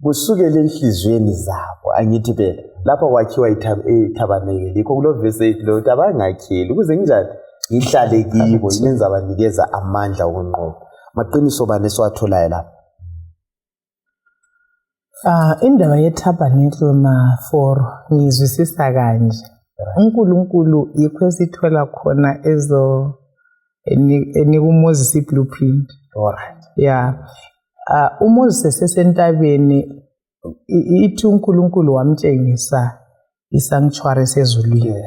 kusukela enhlizweni zabo. Angithi phela lapha kwakhiwa ithabanekeli yikho kulo verse 8 lo abangakheli ukuze njani ngihlale kibo ngenza abanikeza amandla okunqoba. Maqiniso bani esiwatholayo lapha? Indaba yetabernacle ma-4 ngizwisisa kanje. uNkulunkulu yikho esithola khona enika uMoses i-blueprint. Alright. Yeah. uMoses esentabeni ithi uNkulunkulu wamtshengisa isanctuary sezulwini.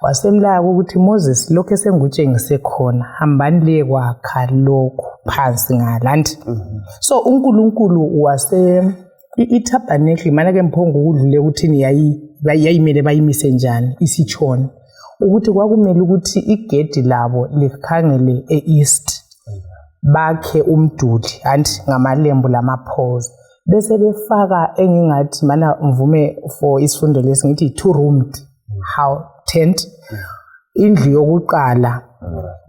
Wasemlaya ukuthi Moses lokho esengutshengise khona hambani le kwakha lokho phansi ngalandi. So uNkulunkulu wase itabernacle mana ke mphongo ukudlule ukuthi yayimele bayimise njani isitshona ukuthi kwakumele ukuthi igedi labo likhangele east bakhe umduli anti ngamalembu lamapoles bese befaka engingathi mana mvume for isifundo lesi ngithi 2 roomed tent. Indlu yokuqala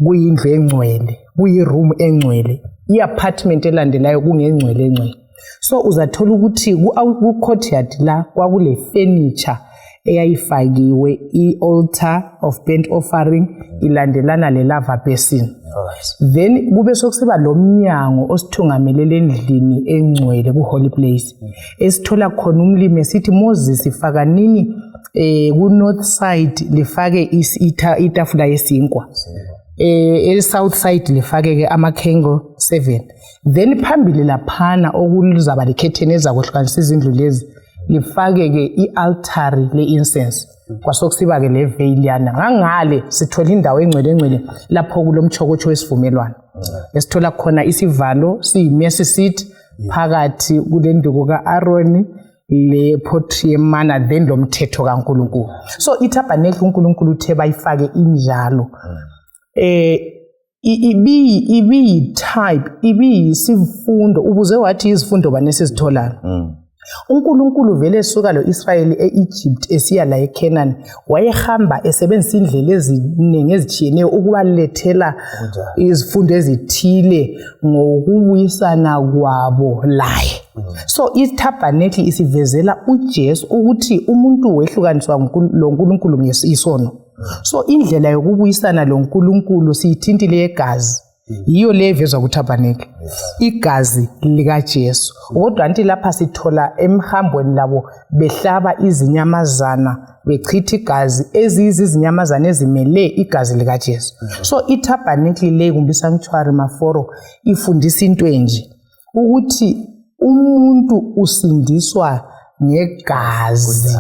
kuyindlu engcwele, kuyiroom engcwele, iapartment elandelayo kungengcwele. So uzathola ukuthi ku-courtyard la kwakule furniture eyayifakiwe i-altar of burnt offering ilandelana le-lava basin. Then kube sokusiba lo mnyango osithungamelele endlini engcwele ku-holy place esithola khona umlimi esithi Moses ifaka nini ku-north side lifake itafula yesinkwa, south side lifake-ke ama-candle 7. Then phambili laphana okuzaba lekhetheni ezakwehlukanisa izindlu lezi lifake-ke i-altari le-incense kwasokusiba-ke le-veil yana ngangale sithola indawo engcwele lapho kulomchokotsho wesivumelwano esithola khona isivalo siyi-mercy seat phakathi kule nduku ka-Aroni le-potri yemana then lo mthetho kaNkulunkulu. So itabernacle uNkulunkulu uthe bayifake injalo. Ibi-type, ibiyisifundo ukuze wathi izifundo bani esizitholayo. uNkulunkulu vele esuka lo-Israyeli e-Egypt esiya la eCanaan wayehamba esebenzisa indlela eziningi ezitshiyeneyo ukubalethela izifundo ezithile ngokubuyisana kwabo laye. So itabernacle isivezela uJesu ukuthi umuntu wehlukaniswa lo nkulunkulu ngesono. So indlela yokubuyisana lo nkulunkulu siyithintile yegazi yiyo le evezwa kutabernacle, igazi likaJesu. Kodwa anti lapha sithola emhambweni labo behlaba izinyamazana bechitha igazi ezizinyamazana ezimele igazi likaJesu. So itabernacle le kumbe sanctuary maforo ifundisa into enje ukuthi umuntu usindiswa negazi.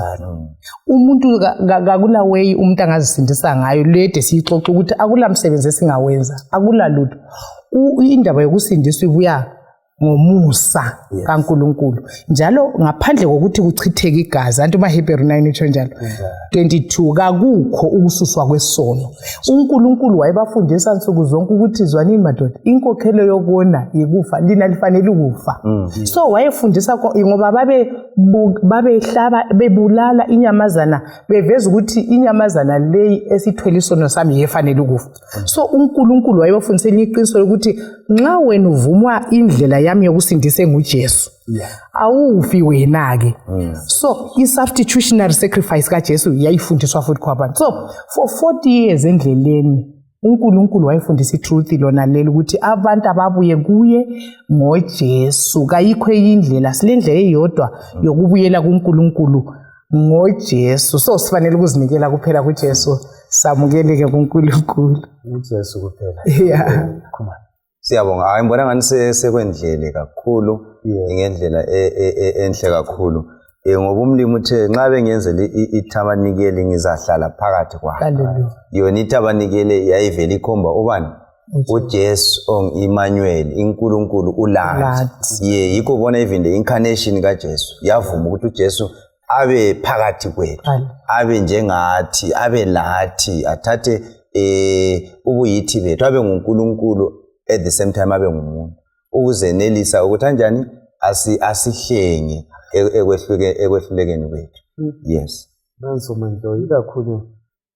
Umuntu kakula way umuntu angazisindisa ngayo lede siyixoxa ukuthi akula msebenzi esingawenza, akula lutho. Indaba yokusindiswa ibuya ngomusa kaNkulunkulu njalo ngaphandle kokuthi kuchitheke igazi. Anti maHebrew 9 itsho njalo 22 kakukho ukususwa kwesono. uNkulunkulu wayebafundisa nsuku zonke ukuthi zwanini madoda, inkokhelo yokona yikufa, lina lifanele ukufa. So wayefundisa ngoba babehlaba bebulala inyamazana beveza ukuthi inyamazana leyi esithwele isono sami yefanele ukufa. So uNkulunkulu wayebafundisa iqiniso ukuthi nxa wena uvumwa indlela yami yokusindisa nguJesu awufi wena ke. So i-substitutionary sacrifice kaJesu yayifundiswa futhi kwabantu. So for 40 years endleleni uNkulunkulu wayefundisa i-truth lona leli ukuthi abantu ababuye kuye ngoJesu kayikho indlela, silendlela eyodwa yokubuyela kuNkulunkulu ngoJesu. So sifanele ukuzinikela kuphela kuJesu, samukeleke kuNkulunkulu. uJesu kuphela. Yeah. Come on. Siyabonga. Hayi ngibona ngani sekwendlele kakhulu ngendlela enhle kakhulu. Ngoba umlimi uthe nxa bengenzela ithabanikeli ngizahlala phakathi kwakhe. Yona ithabanikeli yayivela ikhomba ubani? uJesu Emmanuel, iNkulunkulu ulathi. Yikho bona even the incarnation kaJesu yavuma ukuthi uJesu abe phakathi kwethu, abe njengathi, abe lathi, athathe ubuyithi bethu, abe nguNkulunkulu at the same time abe ngumuntu, ukuzenelisa ukuthi kanjani asihlenge ekwehlulekeni kwethu. Yes. Nanso manje ikakhulu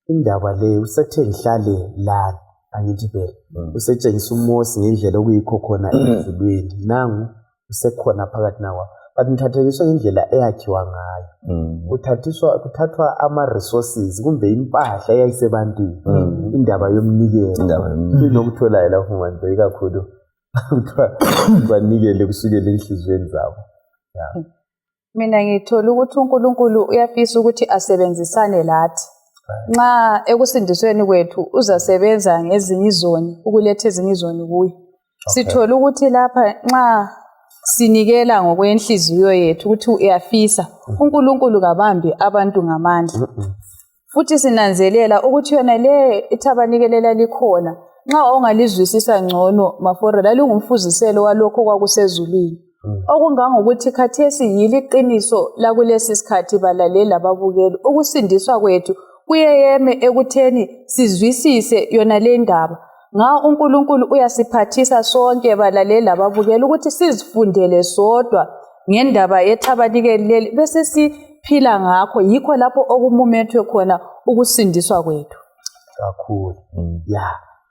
indaba le usethe ngihlale lana angithi phela usetshengisa uMose ngendlela okuyikho khona ezulwini, nangu usekhona phakathi nawo, but ngithathekiswa ngendlela eyakhiwa ngayo. Kuthathwa ama-resources kumbe impahla eyayisebantwini, indaba yomnikelo inokuthola lapho manje ikakhulu banikele kusukela enhlizweni zabo. Mina ngithola ukuthi uNkulunkulu uyafisa ukuthi asebenzisane lathi. Nxa ekusindisweni kwethu uzasebenza ngezinye izoni ukuletha ezinye izoni kuye. Sithola ukuthi lapha nxa sinikela ngokwenhliziyo yethu ukuthi uyafisa, uNkulunkulu kabambi abantu ngamandla. Futhi sinanzelela ukuthi yona le ithabanikelela likhona nxa ongalizwisisa ngcono mafora lalingumfuziselo walokho kwakusezulwini. Okungangokuthi khathesi yili qiniso lakulesi sikhathi balaleli ababukeli ukusindiswa kwethu kuyeyeme ekutheni sizwisise yona le ndaba. Nga uNkulunkulu uyasiphathisa sonke balaleli ababukeli ukuthi sizifundele sodwa ngendaba yethabanikeli leli bese siphila ngakho. Yikho lapho okumumethwe khona ukusindiswa kwethu. Kakhulu.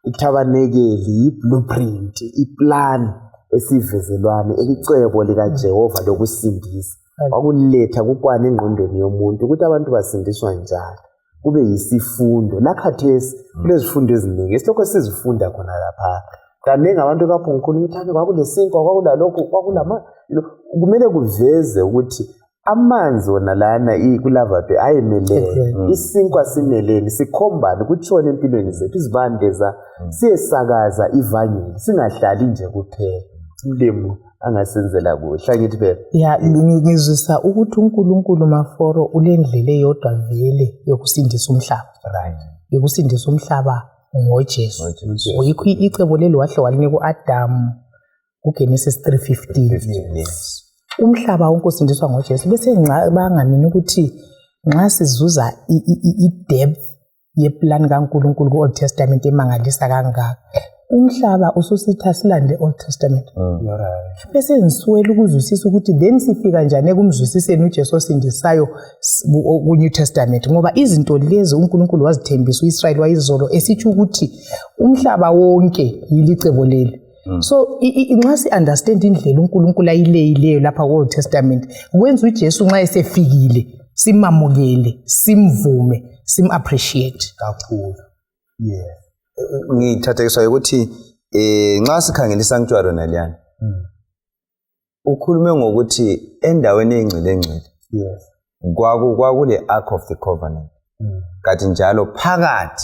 Ithabanikeli, i-blueprint, i-plan esivezelwane, elicebo likaJehova lokusindisa. Wakuletha kukwane engqondweni yomuntu ukuthi abantu basindiswa njani. Kube yisifundo lakhathesi kulezifundo eziningi esilokho sizifunda khona lapha. Kaningi abantu kapho ngikhuluma ukuthi kwakulesinkwa, kwakulalokho, kwakulama, kumele kuveze ukuthi amanzi wona lana kulavadwe ayemelele, isinkwa simelele, sikhombani kutshona empilweni zethu, izivandeza siyesakaza ivangeli, singahlali nje kuphela. Umlimo angasenzela kuhle angithi phela. Ngizwisa ukuthi uNkulunkulu maforo ulendlela eyodwa vele yokusindisa umhlaba. Yokusindisa umhlaba ngoJesu. Yikho icebo leli wahle walinika uAdam kuGenesis 3:15. Umhlaba wonke usindiswa ngoJesu. Bese banganini ukuthi nxa sizuza i-depth yeplan kaNkulunkulu ku-Old Testament emangalisa kangaka, umhlaba ususitha silande Old Testament. Bese ngisuwela ukuzwisisa ukuthi then sifika njani ekumzwisiseni uJesu osindisayo ku-New Testament, ngoba izinto lezi uNkulunkulu wazithembisa uIsrael wayizolo esitsho ukuthi umhlaba wonke yilicebo leli. So nxa si-understand indlela uNkulunkulu ayileyileyo lapha ku-Old Testament, kwenza uJesu nxa esefikile simamukele, simvume, sim-appreciate kakhulu. Ngithathekiswa ukuthi nxa sikhangela isanctuary naliyana ukhulume ngokuthi endaweni engcwele kwakule Ark of the Covenant, kanti njalo phakathi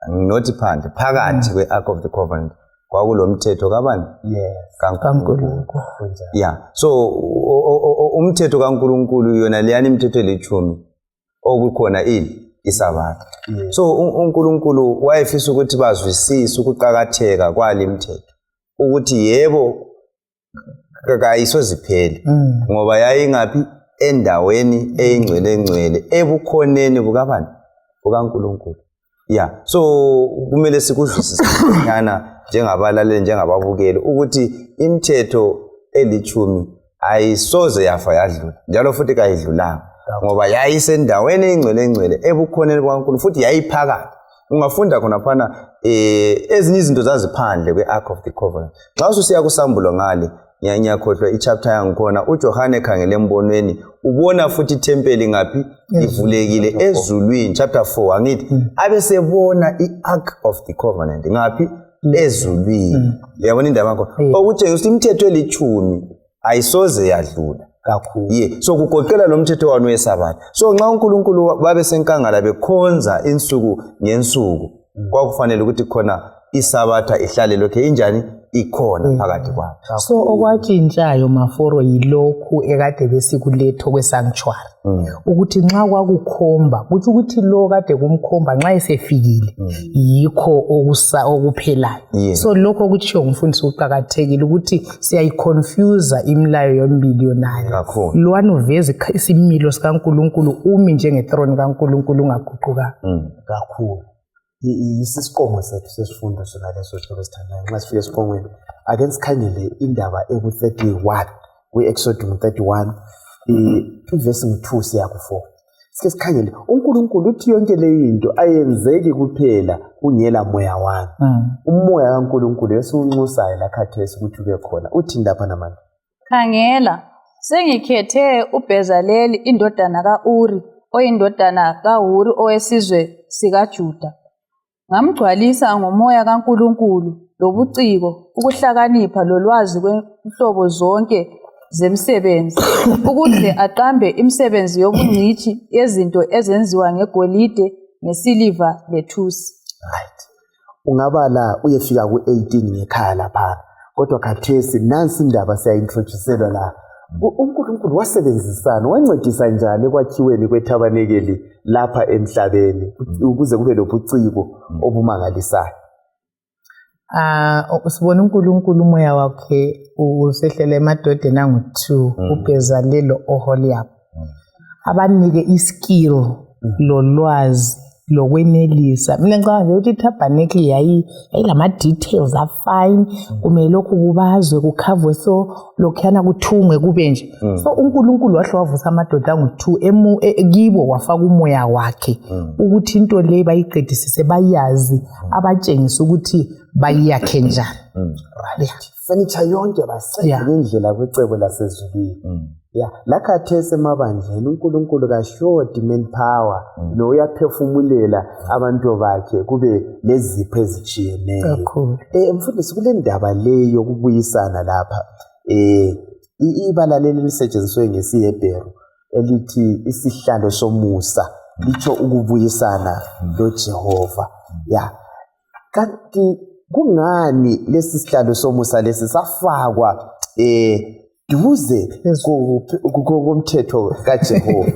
not phandle, phakathi kwe-Ark of the Covenant kwakulomthetho kabani? kaNkulunkulu. So umthetho kaNkulunkulu yona leyani imithetho elithumi okukhona isabatha. So uNkulunkulu wayefisa ukuthi bazwisise ukuqhakatheka kwali mithetho, ukuthi yebo kayisoziphele ngoba yayingaphi? Endaweni eyingcwele ebukhoneni bukabani? bukaNkulunkulu. So kumele sikuzwisise nyana njengabalaleli njengababukeli ukuthi imithetho elithumi ayisoze yafa yadlula, njalo futhi kayidlulanga ngoba yayisendaweni engcwele ebukhoneni bukaNkulunkulu futhi yayiphakathi. Ungafunda khona phana ezinye izinto zaziphandle kwe-Ark of the Covenant. Xa ususiya kusambulo ngale ngiyakhohlwa ichapter yangikhona, uJohane ekhangele embonweni ubona futhi itempeli ngaphi? Ivulekile ezulwini, chapter 4 angithi abesebona i-Ark of the Covenant ngaphi? Ezulwini. Uyabona indaba yakho okutshengisa ukuthi imithetho elithumi ayisoze yadlula kakhulu. So kugoqela lo mthetho wanu wesabatha. So nxa uNkulunkulu babe senkangala bekhonza insuku ngensuku, kwakufanele ukuthi khona isabatha ihlale lokho injani ikhona phakathi kwabo. So okwatshintshayo Maforo yilokhu ekade besikuletho kwesanctuary ukuthi nxa kwakukhomba kuthi ukuthi lo kade kumkhomba nxa esefikile yikho okuphelayo. So lokho okutshiwo ngumfundisi uqhakathekile ukuthi siyayiconfuse imilayo yombili yonayo. Lwana uveza isimilo sikaNkulunkulu umi njengethrone kaNkulunkulu ungaguquka kakhulu. Yisisiqongo sethu sesifundo sona leso sithandanayo. Nxa sifike esiqongweni ake sikhangele indaba eku-31 kwi-Exodus 31 ivesi ngu-2 siya ku-4. Sike sikhangele uNkulunkulu uthi yonke le into ayenzeki kuphela kungela moya wami. Umoya kaNkulunkulu esiwunxusayo lakhathesi ukuthi ube khona uthi lapha namanje. Khangela sengikhethe uBhezaleli indodana ka-Uri oyindodana kaHuri owesizwe sikaJuda. Ngamgcwalisa ngomoya kaNkulunkulu lobuciko ukuhlakanipha lolwazi kwenhlobo zonke zemsebenzi ukuze aqambe imisebenzi yobungcitshi yezinto ezenziwa ngegolide ngesiliva lethusi. Right. Ungabala uyefika ku-18 ngekhaya lapha. Kodwa khathesi nansi indaba siyaintroduceselwa la. uNkulunkulu wasebenzisana wancedisa njani ekwakhiweni kwethabanekeli lapha emhlabeni ukuze kube lobuciko obumangalisayo. Sibona uNkulunkulu umoya wakhe usehlele emadodeni angu-2 uBhezaleli lo-Oholiab abanike iskill lolwazi lokwenelisa. Mina ngicabanga nje ukuthi ithabanekeli yayilama details afine kumele lokhu kubazwe kukhavwe so lokhuyana kuthungwe kube nje. So uNkulunkulu wahle wavusa amadoda angu-2 kibo wafaka umoya wakhe ukuthi into le bayiqedisise bayazi abatshengisa ukuthi bayakhe njani. Right. Furniture yonke basenza ngendlela kwecebo lasezulwini. Lakhathesi emabandleni uNkulunkulu kashoti manpower lo uyaphefumulela abantu bakhe kube lezipho ezitshiyeneyo. Mfundisi kule ndaba le yokubuyisana lapha ibala leli lisetshenziswe ngesiHebheru elithi isihlalo somusa litsho ukubuyisana loJehova. Kanti kungani lesi sihlalo somusa lesi safakwa duze komthetho kaJehova?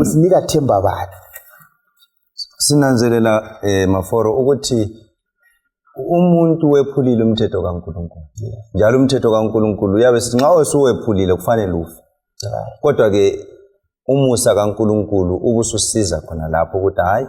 Usinika themba bani? Sinanzelela Maforo ukuthi umuntu wephulile umthetho kaNkulunkulu. Njalo umthetho kaNkulunkulu uyabe sithi nxa usuwephulile kufanele ufe. Kodwa ke umusa kaNkulunkulu ubususiza khona lapho ukuthi hayi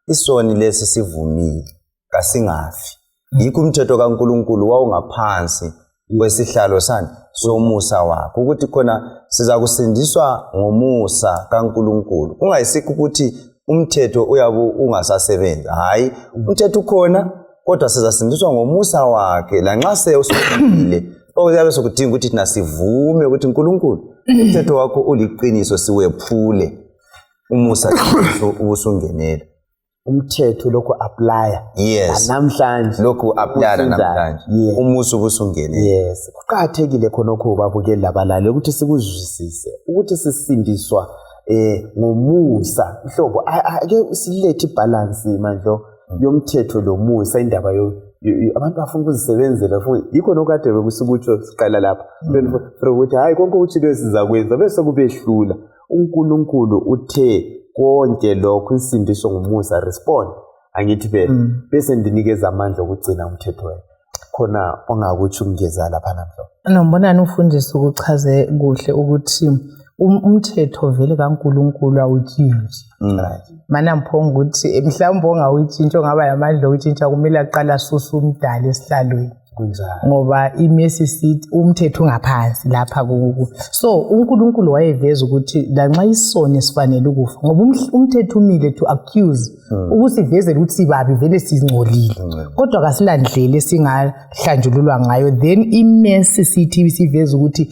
isoni lesi sivumile kasingafi. Yikho umthetho kaNkulunkulu wawungaphansi kwesihlalo sani somusa wakho ukuthi khona siza kusindiswa ngomusa kaNkulunkulu. Kungayisikho ukuthi umthetho uyabe ungasasebenza. Hayi, umthetho ukhona kodwa sizasindiswa ngomusa wakhe lanxa sewusukile. Okuyabe sokudinga ukuthi thina sivume ukuthi uNkulunkulu umthetho wakho uliqiniso siwephule umusa ubusungenela. Umthetho lokho apply namhlanje lokho apply namhlanje umusa ubusungene. Kuqhakathekile khonokho babukeli labalali ukuthi sikuzwisise ukuthi sisindiswa ngomusa ihlobo ake silethe ibalance manje yomthetho lomusa indaba abantu bafuna ukuzisebenzela yikho nokade bekusukutsho siqala lapha ukuthi hayi konke ukuthi lesizakwenza bese kubehlula. uNkulunkulu uthe konke lokho isindiswa ngomusa respond angithi bese ndinikeza amandla okugcina umthetho wakhe. Khona ongakuthi ungeza lapha namhla nombonani ufundisa ukuchaze kuhle ukuthi umthetho vele kaNkulunkulu awutshintshi. Mana mphongo ukuthi mhlawumbe ongawutshintshi ongaba lamandla okutshintsha kumele aqala asusa umdala esihlalweni. Ngoba iMercy sithi umthetho ungaphansi lapha kuku. So uNkulunkulu wayeveza ukuthi lanxa isoni sifanele ukufa ngoba umthetho umile to accuse ukusivezela ukuthi sibabi vele sizingcolile kodwa kasilandlele singahlanjululwa ngayo. Then iMercy sithi siveza ukuthi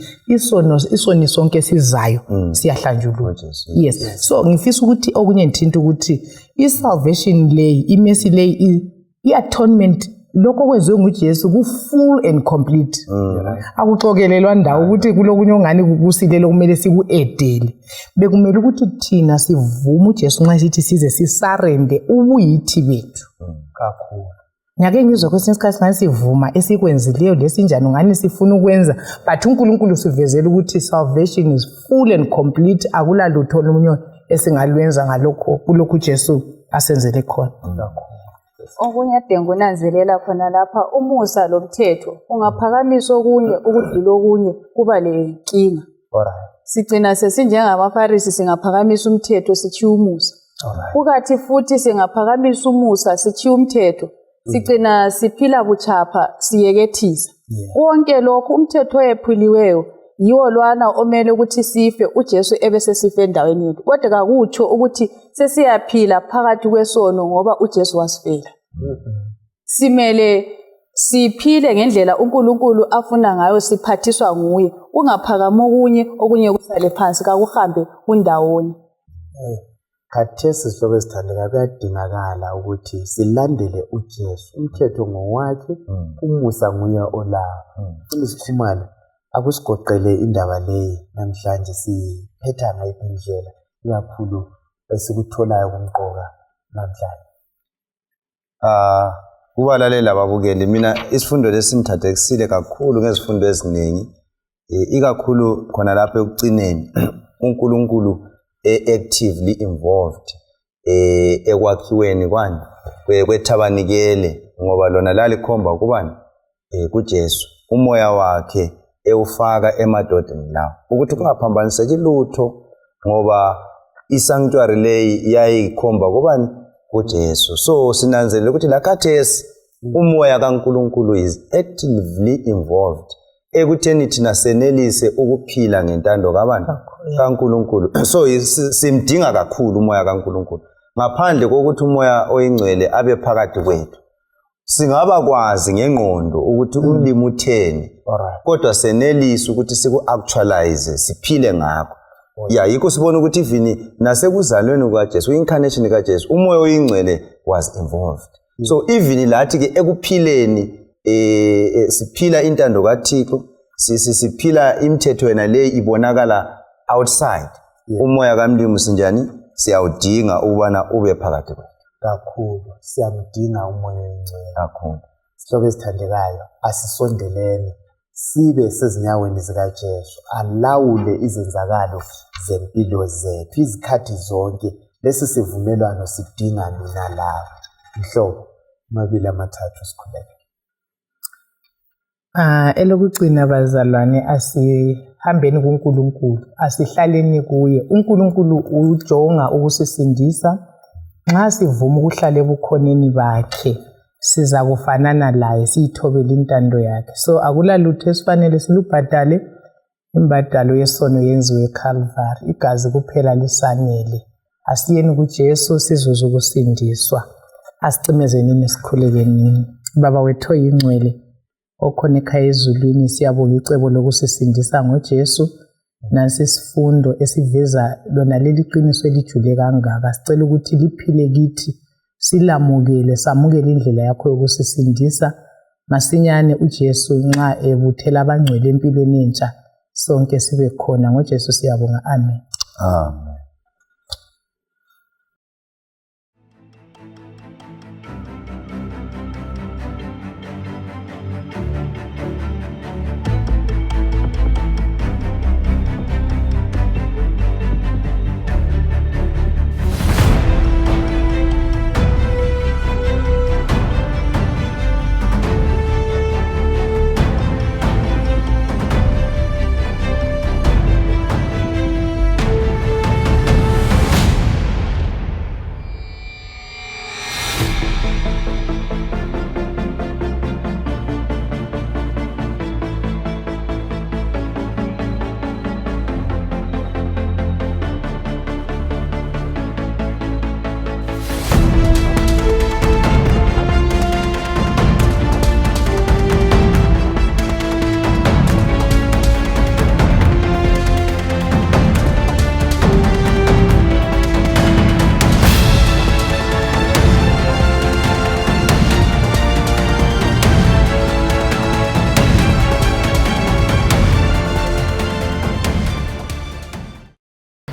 isoni sonke sizayo siyahlanjululwa. Yes. So ngifisa ukuthi okunye ngithinta ukuthi isalvation lay iMercy lay iatonement lokho kwenziwe nguJesu ku full and complete. Akuxokelelwa ndawo ukuthi kulokunye ongani kusilele kumele sikuedele. Bekumele ukuthi thina sivume uJesu nxa sithi size sisarende ubuyithi bethu. Kakhulu. Ngiyake ngizwe kwesinye isikhathi ngani sivuma esikwenzileyo lesinjani ngani sifuna ukwenza but uNkulunkulu sivezela ukuthi salvation is full and complete, akula lutho olunye esingalwenza ngalokho kulokhu Jesu asenzele khona. Okunye adinga unanzelela khona lapha umusa lomthetho ungaphakamisa okunye ukudlula okunye kuba lenkinga. Sigcina sesinjengamaFarisi singaphakamisa umthetho sichiya umusa. Kukathi futhi singaphakamisa umusa sichiya umthetho sigcina siphila buchapha siyekethisa. Wonke lokho umthetho oyephuliweyo yiwo lwana omele ukuthi sife uJesu ebese sife endaweni yethu. Kodwa kakutsho ukuthi sesiyaphila phakathi kwesono ngoba uJesu wasifela. Simele siphile ngendlela uNkulunkulu afuna ngayo siphathiswa nguye. Ungaphakama okunye kusale phansi kakuhambe undawoni. Khathesi sihlobo esithandekayo kuyadingakala ukuthi silandele uJesu. Umthetho ngowakhe, umusa nguye olawo. Isikhumalo akusigoqele indaba leyi namhlanje siphetha ngayiphi indlela ikakhulu esikutholayo kumqoka namhlanje. Kubalalela ababukeli, mina isifundo lesingithathe kusile kakhulu ngezifundo eziningi, ikakhulu khona lapha ekucineni uNkulunkulu actively involved ekwakhiweni kwani kwethabanikele, ngoba lona lalikhomba kubani kuJesu, umoya wakhe ewufaka emadodeni lawo ukuthi kungaphambaniseki lutho, ngoba isanctuary leyi yayikhomba kubani kuJesu. So sinanzelela ukuthi la khathesi umoya kaNkulunkulu is actively involved ekutheni thina senelise ukuphila ngentando kabani kaNkulunkulu. So simdinga kakhulu umoya kaNkulunkulu. Ngaphandle kokuthi umoya oyingcwele abe phakathi kwethu singaba kwazi ngengqondo ukuthi umlimi utheni, kodwa senelise ukuthi siku-actualize siphile ngakho. Yikho sibona ukuthi even nasekuzalweni kukaJesu, incarnation kaJesu, umoya oyingcwele was involved. So even lathi ke ekuphileni siphila intando kaThixo, siphila imithetho yena le ibonakala outside. Umoya kaMlimi sinjani siyawudinga ukubana ube phakathi kwethu. Kakhulu siyamdinga umoya oyingcwele kakhulu. Sihlobo esithandekayo, asisondelene sibe sezinyaweni zikaJesu, alawule izenzakalo zempilo zethu izikhathi zonke. Lesi sivumelwano sidinga mina lawe. Mhlobo, mabili amathathu sikhuleke. Elokugcina bazalwane, asihambeni kuNkulunkulu, asihlaleni kuye. uNkulunkulu ujonga ukusisindisa. Nxa sivuma ukuhlala ebukhoneni bakhe siza kufanana laye, siyithobele intando yakhe. So akula lutho esifanele silubhadale. Imbadalo yesono yenziwe eCalvary, igazi kuphela lisanele. Asiyeni kuJesu sizuze ukusindiswa. Asicimezeni sikhulekeni. Baba wethu oyingcwele okhona ekhaya ezulwini, siyabonga icebo lokusisindisa ngoJesu. Nansi isifundo esiveza lona leli qiniso elijule kangaka. Sicela ukuthi liphile kithi, silamukele, samukele indlela yakho yokusisindisa. Masinyane uJesu nxa ebuthela abangcwele empilweni entsha, sonke sibe khona. NgoJesu siyabonga, amen. Amen.